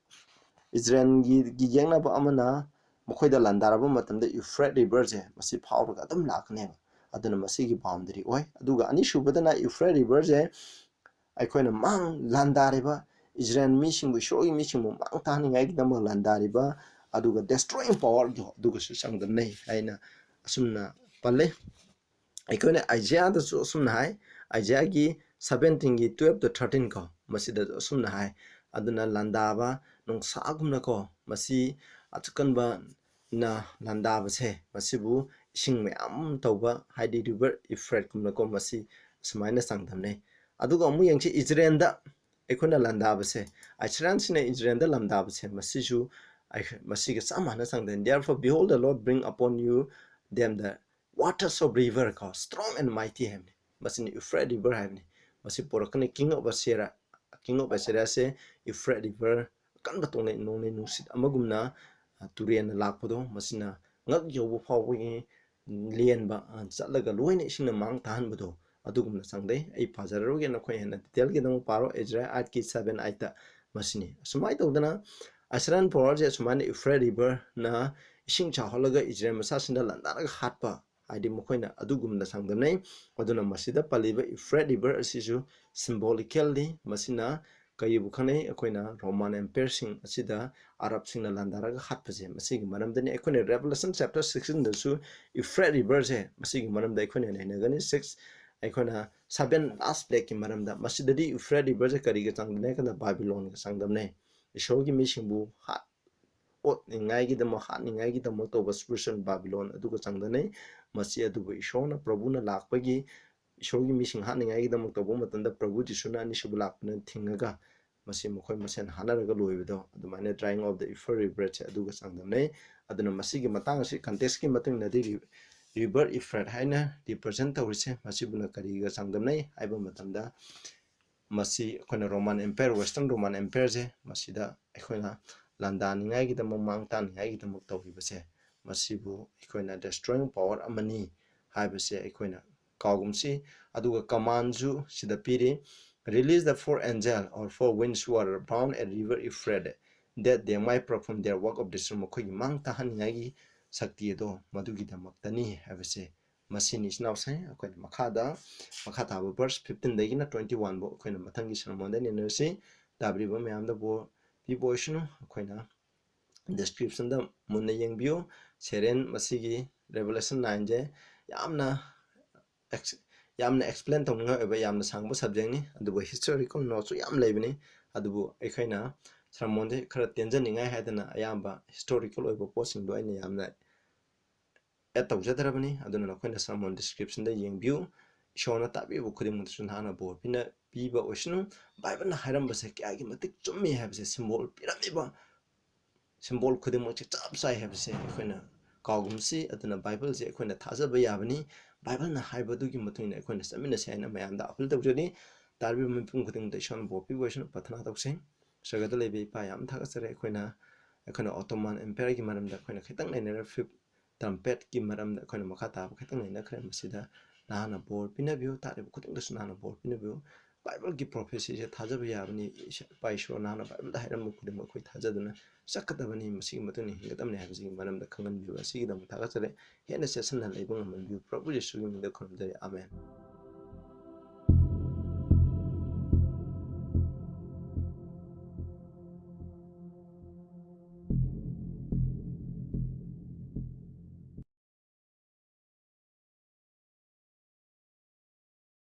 ꯏꯖꯔꯦꯜꯒꯤ, ꯒꯤ ꯌꯦꯛꯅꯕ ꯑꯃꯅ ꯃꯈꯣꯏꯗ ꯂꯥꯟꯗꯥꯔꯕ ꯃꯇꯝꯗ Euphrates River ꯁꯦ ꯃꯁꯤ ꯐꯥꯎꯔꯒ ꯑꯗꯨꯝ ꯂꯥꯛꯀꯅꯦꯕ꯫ ꯑꯗꯨꯅ ꯃꯁꯤꯒꯤ boundary ꯑꯣꯏ꯫ ꯑꯗꯨꯒ ꯑꯅꯤꯁꯨꯕꯗꯅ Euphrates River ꯁꯦ ꯑꯩꯈꯣꯏꯅ ꯃꯥꯡ ꯂꯥꯟꯗꯥꯔꯤꯕ ꯏꯖꯔꯦꯜ ꯃꯤꯁꯤꯡꯕꯨ, ꯏꯁꯣꯔꯒꯤ ꯃꯤꯁꯤꯡꯕꯨ ꯃꯥꯡ ꯇꯥꯍꯟꯅꯤꯡꯉꯥꯏꯒꯤꯗꯃꯛ ꯂꯥꯟꯗꯥꯔꯤꯕ, ꯑꯗꯨꯒ destroying power ꯗꯣ ꯑꯗꯨꯒꯁꯨ ꯆꯥꯡꯗꯝꯅꯩ ꯍꯥꯏꯅ ꯑꯁꯨꯝꯅ ꯄꯜꯂꯤ꯫ ꯑꯩꯈꯣꯏꯅ ꯑꯥꯏꯖꯤꯌꯥꯗꯁꯨ ꯑꯁꯨꯝꯅ ꯍꯥꯏ, ꯑꯥꯏꯖꯤꯌꯥꯒꯤ ꯁꯚꯦꯟꯇꯤꯟꯒꯤ ꯇꯨꯌꯦꯜꯞ ꯇꯨ ꯊꯥꯔꯇꯤꯟ ꯀꯣ, ꯃꯁꯤꯗ ꯑꯁꯨꯝꯅ ꯍꯥꯏ꯫ ꯑꯗꯨꯅ ꯂꯥꯟꯗꯥꯕ ꯅꯣꯡꯁꯥꯒꯨꯝꯅꯀꯣ, ꯃꯁꯤ ꯑꯆꯨꯀꯟꯕꯅ ꯂꯥꯟꯗꯥꯕꯁꯦ, ꯃꯁꯤꯕꯨ ꯏꯁꯤꯡ ꯃꯌꯥꯝ ꯇꯧꯕ, ꯍꯥꯏꯗꯤ ꯔꯤꯚꯔ ꯏꯐ꯭ꯔꯦꯠꯀꯨꯝꯅꯀꯣ, ꯃꯁꯤ ꯁꯨꯃꯥꯏꯅ ꯆꯥꯡꯗꯝꯅꯩ꯫ ꯑꯗꯨꯒ ꯑꯃꯨꯛ ꯌꯦꯡꯁꯤ, ꯏꯖꯔꯦꯜꯗ ꯑꯩꯈꯣꯏꯅ ꯂꯥꯟꯗꯥꯕꯁꯦ, ꯑꯥꯏꯁꯔꯥꯏꯟꯁꯤꯅ ꯏꯖꯔꯦꯜꯗ ꯂꯥꯟꯗꯥꯕꯁꯦ, ꯃꯁꯤꯁꯨ ꯑꯩ-, ꯃꯁꯤꯒ ꯆꯞ ꯃꯥꯟꯅ ꯆꯥꯡꯗꯝꯅꯩ꯫ Therefore, behold, the Lord bring upon you them the waters of river ꯀꯣ, strong and mighty ꯍꯥꯏꯕꯅꯤ꯫ ꯃꯁꯤꯅ ꯏꯐ꯭ꯔꯦꯠ ꯔꯤꯚꯔ ꯍꯥꯏꯕꯅꯤ꯫ ꯃꯁꯤ ꯄꯣꯔꯛꯀꯅꯤ꯫ King of Assyria, King of Assyriaꯁꯦ ꯏꯐ꯭ꯔꯦꯠ ꯔꯤꯚꯔ, ꯑꯀꯟꯕ ꯇꯣꯡꯂꯩ ꯅꯣꯡꯂꯩ ꯅꯨꯡꯁꯤꯠ ꯑꯃꯒꯨꯝꯅ, ꯑ, ꯇꯨꯔꯦꯜꯅ ꯂꯥꯛꯄꯗꯣ, ꯃꯁꯤꯅ ꯉꯛ ꯌꯧꯕ ꯐꯥꯎꯕꯒꯤ ꯂꯦꯟꯕ, ꯑ, ꯆꯠꯂꯒ ꯂꯣꯏꯅ ꯏꯁꯤꯡꯅ ꯃꯥꯡ ꯇꯥꯍꯟꯕꯗꯣ, ꯑꯗꯨꯒꯨꯝꯅ ꯆꯥꯡꯗꯝꯅꯩ꯫ ꯑꯩ ꯄꯥꯖꯔꯔꯣꯏꯒꯦ, ꯅꯈꯣꯏ ꯍꯦꯟꯅ ꯗꯤꯇꯦꯜꯒꯤꯗꯃꯛ ꯄꯥꯔꯣ, ꯏꯖꯔꯥ ꯑꯥꯏꯠꯀꯤ ꯁꯚꯦꯟ ꯑꯥꯏꯠꯇ꯫ ꯃꯁꯤꯅꯤ꯫ ꯑꯁꯨꯃꯥꯏꯅ ꯇꯧꯗꯅ ꯑꯥꯏꯁꯔꯥꯏꯟ ꯄꯋꯥꯔꯁꯦ ꯑꯁꯨꯃꯥꯏꯅ ꯏꯐ꯭ꯔꯦꯠ ꯔꯤꯚꯔꯅ ꯏꯁꯤꯡ ꯆꯥꯎꯍꯜꯂꯒ ꯏꯖꯔꯦꯜ ꯃꯆꯥꯁꯤꯡꯗ ꯂꯥꯟꯗꯥꯔꯒ ꯍꯥꯠꯄ, ꯍꯥꯏꯗꯤ ꯃꯈꯣꯏꯅ ꯑꯗꯨꯒꯨꯝꯅ ꯆꯥꯡꯗꯝꯅꯩ꯫ ꯑꯗꯨꯅ ꯃꯁꯤꯗ ꯄꯜꯂꯤꯕ ꯏꯐ꯭ꯔꯦꯠ ꯔꯤꯚꯔ ꯑꯁꯤꯁꯨ ꯁꯤꯝꯕꯣꯂꯤꯀꯦꯜꯂꯤ꯫ ꯃꯁꯤꯅ ꯀꯔꯤꯕꯨ ꯈꯪꯅꯩ? ꯑꯩꯈꯣꯏꯅ ꯔꯣꯃꯥꯟ ꯑꯦꯝꯄꯤꯌꯔꯁꯤꯡ ꯑꯁꯤꯗ ꯑꯔꯕꯁꯤꯡꯅ ꯂꯥꯟꯗꯥꯔꯒ ꯍꯥꯠꯄꯁꯦ, ꯃꯁꯤꯒꯤ ꯃꯔꯝꯗꯅꯤ꯫ ꯑꯩꯈꯣꯏꯅ ꯔꯦꯚꯦꯂꯦꯁꯟ ꯆꯦꯞꯇꯔ ꯁꯤꯛꯁꯇꯤꯟꯗꯁꯨ ꯏꯐ꯭ꯔꯦꯠ ꯔꯤꯚꯔꯁꯦ, ꯃꯁꯤꯒꯤ ꯃꯔꯝꯗ ꯑꯩꯈꯣꯏꯅ ꯅꯩꯅꯒꯅꯤ꯫ ꯁꯤꯛꯁ, ꯑꯩꯈꯣꯏꯅ ꯁꯚꯦꯟ ꯂꯥꯁ ꯄ꯭ꯂꯦꯒꯀꯤ ꯃꯔꯝꯗ꯫ ꯃꯁꯤꯗꯗꯤ ꯏꯐ꯭ꯔꯦꯠ ꯔꯤꯚꯔꯁꯦ ꯀꯔꯤꯒ ꯆꯥꯡꯗꯝꯅꯩ ꯍꯥꯏ ꯀꯥꯟꯗ ꯕꯥꯕꯤꯂꯣꯟꯒ ꯆꯥꯡꯗꯝꯅꯩ꯫ ꯏꯁꯣꯔꯒꯤ ꯃꯤꯁꯤꯡꯕꯨ ꯍꯥꯠ-, ꯑꯣꯠꯅꯤꯡꯉꯥꯏꯒꯤꯗꯃꯛ, ꯍꯥꯠꯅꯤꯡꯉꯥꯏꯒꯤꯗꯃꯛ ꯇꯧꯕ ꯁ꯭ꯄꯤꯔꯤꯆꯨꯋꯦꯜ ꯕꯥꯕꯤꯂꯣꯟ ꯑꯗꯨꯒ ꯆꯥꯡꯗꯝꯅꯩ꯫ ꯃꯁꯤ ꯑꯗꯨꯕꯨ ꯏꯁꯣꯔꯅ, ꯄ꯭ꯔꯚꯨꯅ ꯂꯥꯛꯄꯒꯤ, ꯏꯁꯣꯔꯒꯤ ꯃꯤꯁꯤꯡ ꯍꯥꯠꯅꯤꯡꯉꯥꯏꯒꯤꯗꯃꯛ ꯇꯧꯕ ꯃꯇꯝꯗ ꯄ꯭ꯔꯚꯨ ꯖꯤꯁꯨꯅ ꯑꯅꯤꯁꯨꯕ ꯂꯥꯛꯄꯅ ꯊꯤꯡꯉꯒ ꯃꯁꯤ ꯃꯈꯣꯏ ꯃꯁꯦꯟ ꯍꯥꯠꯅꯔꯒ ꯂꯣꯏꯕꯗꯣ, ꯑꯗꯨꯃꯥꯏꯅ drying of the Ephrath river ꯁꯦ ꯑꯗꯨꯒ ꯆꯥꯡꯗꯝꯅꯩ꯫ ꯑꯗꯨꯅ ꯃꯁꯤꯒꯤ ꯃꯇꯥꯡ ꯑꯁꯤ ꯀꯟꯇꯦꯛꯁꯀꯤ ꯃꯇꯨꯡ ꯏꯟꯅꯗꯤ ꯔꯤ-, ꯔꯤꯚꯔ ꯏꯐ꯭ꯔꯦꯠ ꯍꯥꯏꯅ ꯔꯤꯄ꯭ꯔꯖꯦꯟ ꯇꯧꯔꯤꯁꯦ, ꯃꯁꯤꯕꯨꯅ ꯀꯔꯤꯒ ꯆꯥꯡꯗꯝꯅꯩ ꯍꯥꯏꯕ ꯃꯇꯝꯗ, ꯃꯁꯤ ꯑꯩꯈꯣꯏꯅ ꯔꯣꯃꯥꯟ ꯑꯦꯝꯄꯥꯌꯔ, ꯋꯦꯁꯇꯔꯟ ꯔꯣꯃꯥꯟ ꯑꯦꯝꯄꯥꯌꯔꯁꯦ, ꯃꯁꯤꯗ ꯑꯩꯈꯣꯏꯅ ꯂꯥꯟꯗꯥꯅꯤꯡꯉꯥꯏꯒꯤꯗꯃꯛ, ꯃꯥꯡ ꯇꯥꯛꯅꯤꯡꯉꯥꯏꯒꯤꯗꯃꯛ ꯇꯧꯈꯤꯕꯁꯦ, ꯃꯁꯤꯕꯨ ꯑꯩꯈꯣꯏꯅ destroying power ꯑꯃꯅꯤ ꯍꯥꯏꯕꯁꯦ ꯑꯩꯈꯣꯏꯅ ꯀꯥꯎꯒꯨꯝꯁꯤ꯫ ꯑꯗꯨꯒ ꯀꯃꯥꯟꯁꯨ ꯁꯤꯗ ꯄꯤꯔꯤ, "Release the four angel or four winds who are bound at river Euphrates, that they might perform their work of destruction." ꯃꯈꯣꯏꯒꯤ ꯃꯥꯡ ꯇꯥꯍꯟꯅꯤꯡꯉꯥꯏꯒꯤ ꯁꯛꯇꯤ ꯑꯗꯣ ꯃꯗꯨꯒꯤꯗꯃꯛꯇꯅꯤ ꯍꯥꯏꯕꯁꯦ ꯃꯁꯤꯅꯤ, ꯏꯆꯤꯟ ꯏꯅꯥꯎꯁꯤꯡ꯫ ꯑꯩꯈꯣꯏꯅ ꯃꯈꯥꯗ, ꯃꯈꯥ ꯇꯥꯕ verse fifteen ꯗꯒꯤꯅ twenty one ꯐꯥꯎ ꯑꯩꯈꯣꯏꯅ ꯃꯊꯪꯒꯤ sermon ꯗ ꯅꯩꯅꯔꯁꯤ꯫ ꯇꯥꯕꯤꯔꯤꯕ ꯃꯌꯥꯝꯗ ꯕꯣꯔ ꯄꯤꯕ ꯑꯣꯏꯁꯅꯨ꯫ ꯑꯩꯈꯣꯏꯅ description ꯗ ꯃꯨꯟꯅ ꯌꯦꯡꯕꯤꯌꯨ꯫ ꯁꯦꯔꯦꯟ, ꯃꯁꯤꯒꯤ Revelation nine ꯁꯦ ꯌꯥꯝꯅ ex-, ꯌꯥꯝꯅ explain ꯇꯧꯅꯤꯡꯉꯥꯏ ꯑꯣꯏꯕ ꯌꯥꯝꯅ ꯁꯥꯡꯕ subjectꯅꯤ, ꯑꯗꯨꯕꯨ historical noteꯁꯨ ꯌꯥꯝ ꯂꯩꯕꯅꯤ꯫ ꯑꯗꯨꯕꯨ ꯑꯩꯈꯣꯏꯅ sermonꯁꯦ ꯈꯔ ꯇꯦꯟꯖꯅꯤꯡꯉꯥꯏ ꯍꯥꯏꯗꯅ ꯑꯌꯥꯝꯕ historical ꯑꯣꯏꯕ ꯄꯣꯠꯁꯤꯡꯗꯣ ꯑꯩꯅ ꯌꯥꯝꯅ add ꯇꯧꯖꯗ꯭ꯔꯕꯅꯤ꯫ ꯑꯗꯨꯅ ꯅꯈꯣꯏꯅ sermon descriptionꯗ ꯌꯦꯡꯕꯤꯌꯨ꯫ ꯏꯁꯣꯔꯅ ꯇꯥꯕꯤꯕ ꯈꯨꯗꯤꯡꯃꯛꯇꯁꯨ ꯅꯍꯥꯛꯅ ꯕꯣꯔ ꯄꯤꯅ ꯄꯤꯕ ꯑꯣꯏꯁꯅꯨ꯫ ꯕꯥꯏꯕꯜꯅ ꯍꯥꯏꯔꯝꯕꯁꯦ ꯀꯌꯥꯒꯤ ꯃꯇꯤꯛ ꯆꯨꯝꯃꯤ ꯍꯥꯏꯕꯁꯦ, symbol ꯄꯤꯔꯝꯃꯤꯕ symbol ꯈꯨꯗꯤꯡꯃꯛꯁꯦ ꯆꯞ ꯆꯥꯏ ꯍꯥꯏꯕꯁꯦ ꯑꯩꯈꯣꯏꯅ ꯀꯥꯎꯒꯨꯝꯁꯤ꯫ ꯑꯗꯨꯅ ꯕꯥꯏꯕꯜꯁꯦ ꯑꯩꯈꯣꯏꯅ ꯊꯥꯖꯕ ꯌꯥꯕꯅꯤ꯫ ꯕꯥꯏꯕꯜꯅ ꯍꯥꯏꯕꯗꯨꯒꯤ ꯃꯇꯨꯡ ꯏꯟꯅ ꯑꯩꯈꯣꯏꯅ ꯆꯠꯃꯤꯟꯅꯁꯤ ꯍꯥꯏꯅ ꯃꯌꯥꯝꯗ appeal ꯇꯧꯖꯔꯤ꯫ ꯇꯥꯔꯤꯕ ꯃꯤꯄꯨꯝ ꯈꯨꯗꯤꯡꯃꯛꯇ ꯏꯁꯣꯔꯅ ꯕꯣꯔ ꯄꯤꯕ ꯑꯣꯏꯁꯅꯨ꯫ ꯄ꯭ꯔꯊꯅꯥ ꯇꯧꯁꯤ꯫ ꯁ꯭ꯋꯔꯒꯗ ꯂꯩꯕ ꯏꯄꯥ, ꯌꯥꯝ ꯊꯥꯒꯠꯆꯔꯤ꯫ ꯑꯩꯈꯣꯏꯅ, ꯑꯩꯈꯣꯏꯅ Ottoman Empireꯒꯤ ꯃꯔꯝꯗ ꯑꯩꯈꯣꯏꯅ ꯈꯤꯇꯪ ꯅꯩꯅꯔꯦ, fifth trumpetꯀꯤ ꯃꯔꯝꯗ ꯑꯩꯈꯣꯏꯅ ꯃꯈꯥ ꯇꯥꯕ ꯈꯤꯇꯪ ꯅꯩꯅꯈ꯭ꯔꯦ꯫ ꯃꯁꯤꯗ ꯅꯍꯥꯛꯅ ꯕꯣꯔ ꯄꯤꯅꯕꯤꯌꯨ, ꯇꯥꯔꯤꯕ ꯈꯨꯗꯤꯡꯗꯁꯨ ꯅꯍꯥꯛꯅ ꯕꯣꯔ ꯄꯤꯅꯕꯤꯌꯨ꯫ ꯕꯥꯏꯕꯜꯒꯤ prophecyꯁꯦ ꯊꯥꯖꯕ ꯌꯥꯕꯅꯤ꯫ ꯏꯁ-, ꯏꯄꯥ ꯏꯁꯣꯔ ꯅꯍꯥꯛꯅ ꯕꯥꯏꯕꯜꯗ ꯍꯥꯏꯔꯝꯕ ꯈꯨꯗꯤꯡꯃꯛ ꯑꯩꯈꯣꯏ ꯊꯥꯖꯗꯨꯅ ꯆꯠꯀꯗꯕꯅꯤ, ꯃꯁꯤꯒꯤ ꯃꯇꯨꯡ ꯏꯟꯅ ꯍꯤꯡꯒꯗꯕꯅꯤ ꯍꯥꯏꯕꯁꯤꯒꯤ ꯃꯔꯝꯗ ꯈꯪꯍꯟꯕꯤꯕ ꯑꯁꯤꯒꯤꯗꯃꯛ ꯊꯥꯒꯠꯆꯔꯤ꯫ ꯍꯦꯟꯅ ꯆꯦꯠꯁꯤꯟꯅ ꯂꯩꯕ ꯉꯝꯍꯟꯕꯤꯌꯨ꯫ ꯄ꯭ꯔꯚꯨ ꯌꯦꯁꯨꯒꯤ ꯃꯤꯡꯗ ꯈꯨꯔꯨꯝꯖꯔꯤ꯫ ꯑꯥꯃꯦꯟ꯫